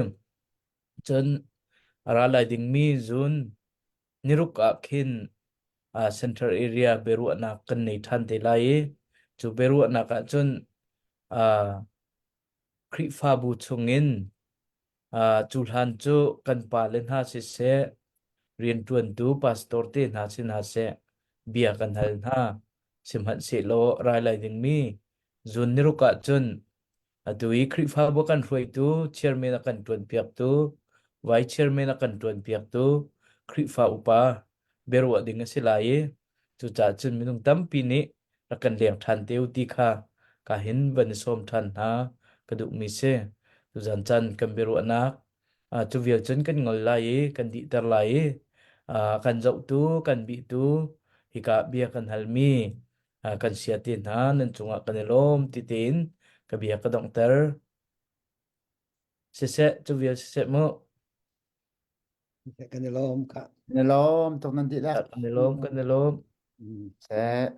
Cun a ra lai dingmi zun niruk ah khin Central Area biaruahnak kan nei ṭhan te lai i cu biaruahnak ah cun Khrihfabu chungin cu hlan cu kan pale hna siseh, rianṭuantu pastor te hna si hna seh, bia kan hal hna. Sihmanhsehlaw rai lai dingmi zun niruk ah cun atu i Khrihfabu kan hruaitu, chairman a kan ṭuanpiaktu, vice chairman a kan ṭuanpiaktu, Khrihfa upa biaruah ding a si lai i cucaah cun minung tampi nih rak kan leng ṭhan te u ti kha ka hin van i sawm ṭhan hna ka duhmi si. Tuzan caan kan biaruahnak cu vial cun kan ngol lai i kan dihter lai i kan zohtu kan bihtu hika bia kan halmi kan sia te hna nan cungah kan i lawm ti tein ka bia ka donghter. Siseh cu vial siseh mu. Kan i lawm ka. Kan i lawm tuk nan dihlak. Kan i lawm kan i lawm. Seh.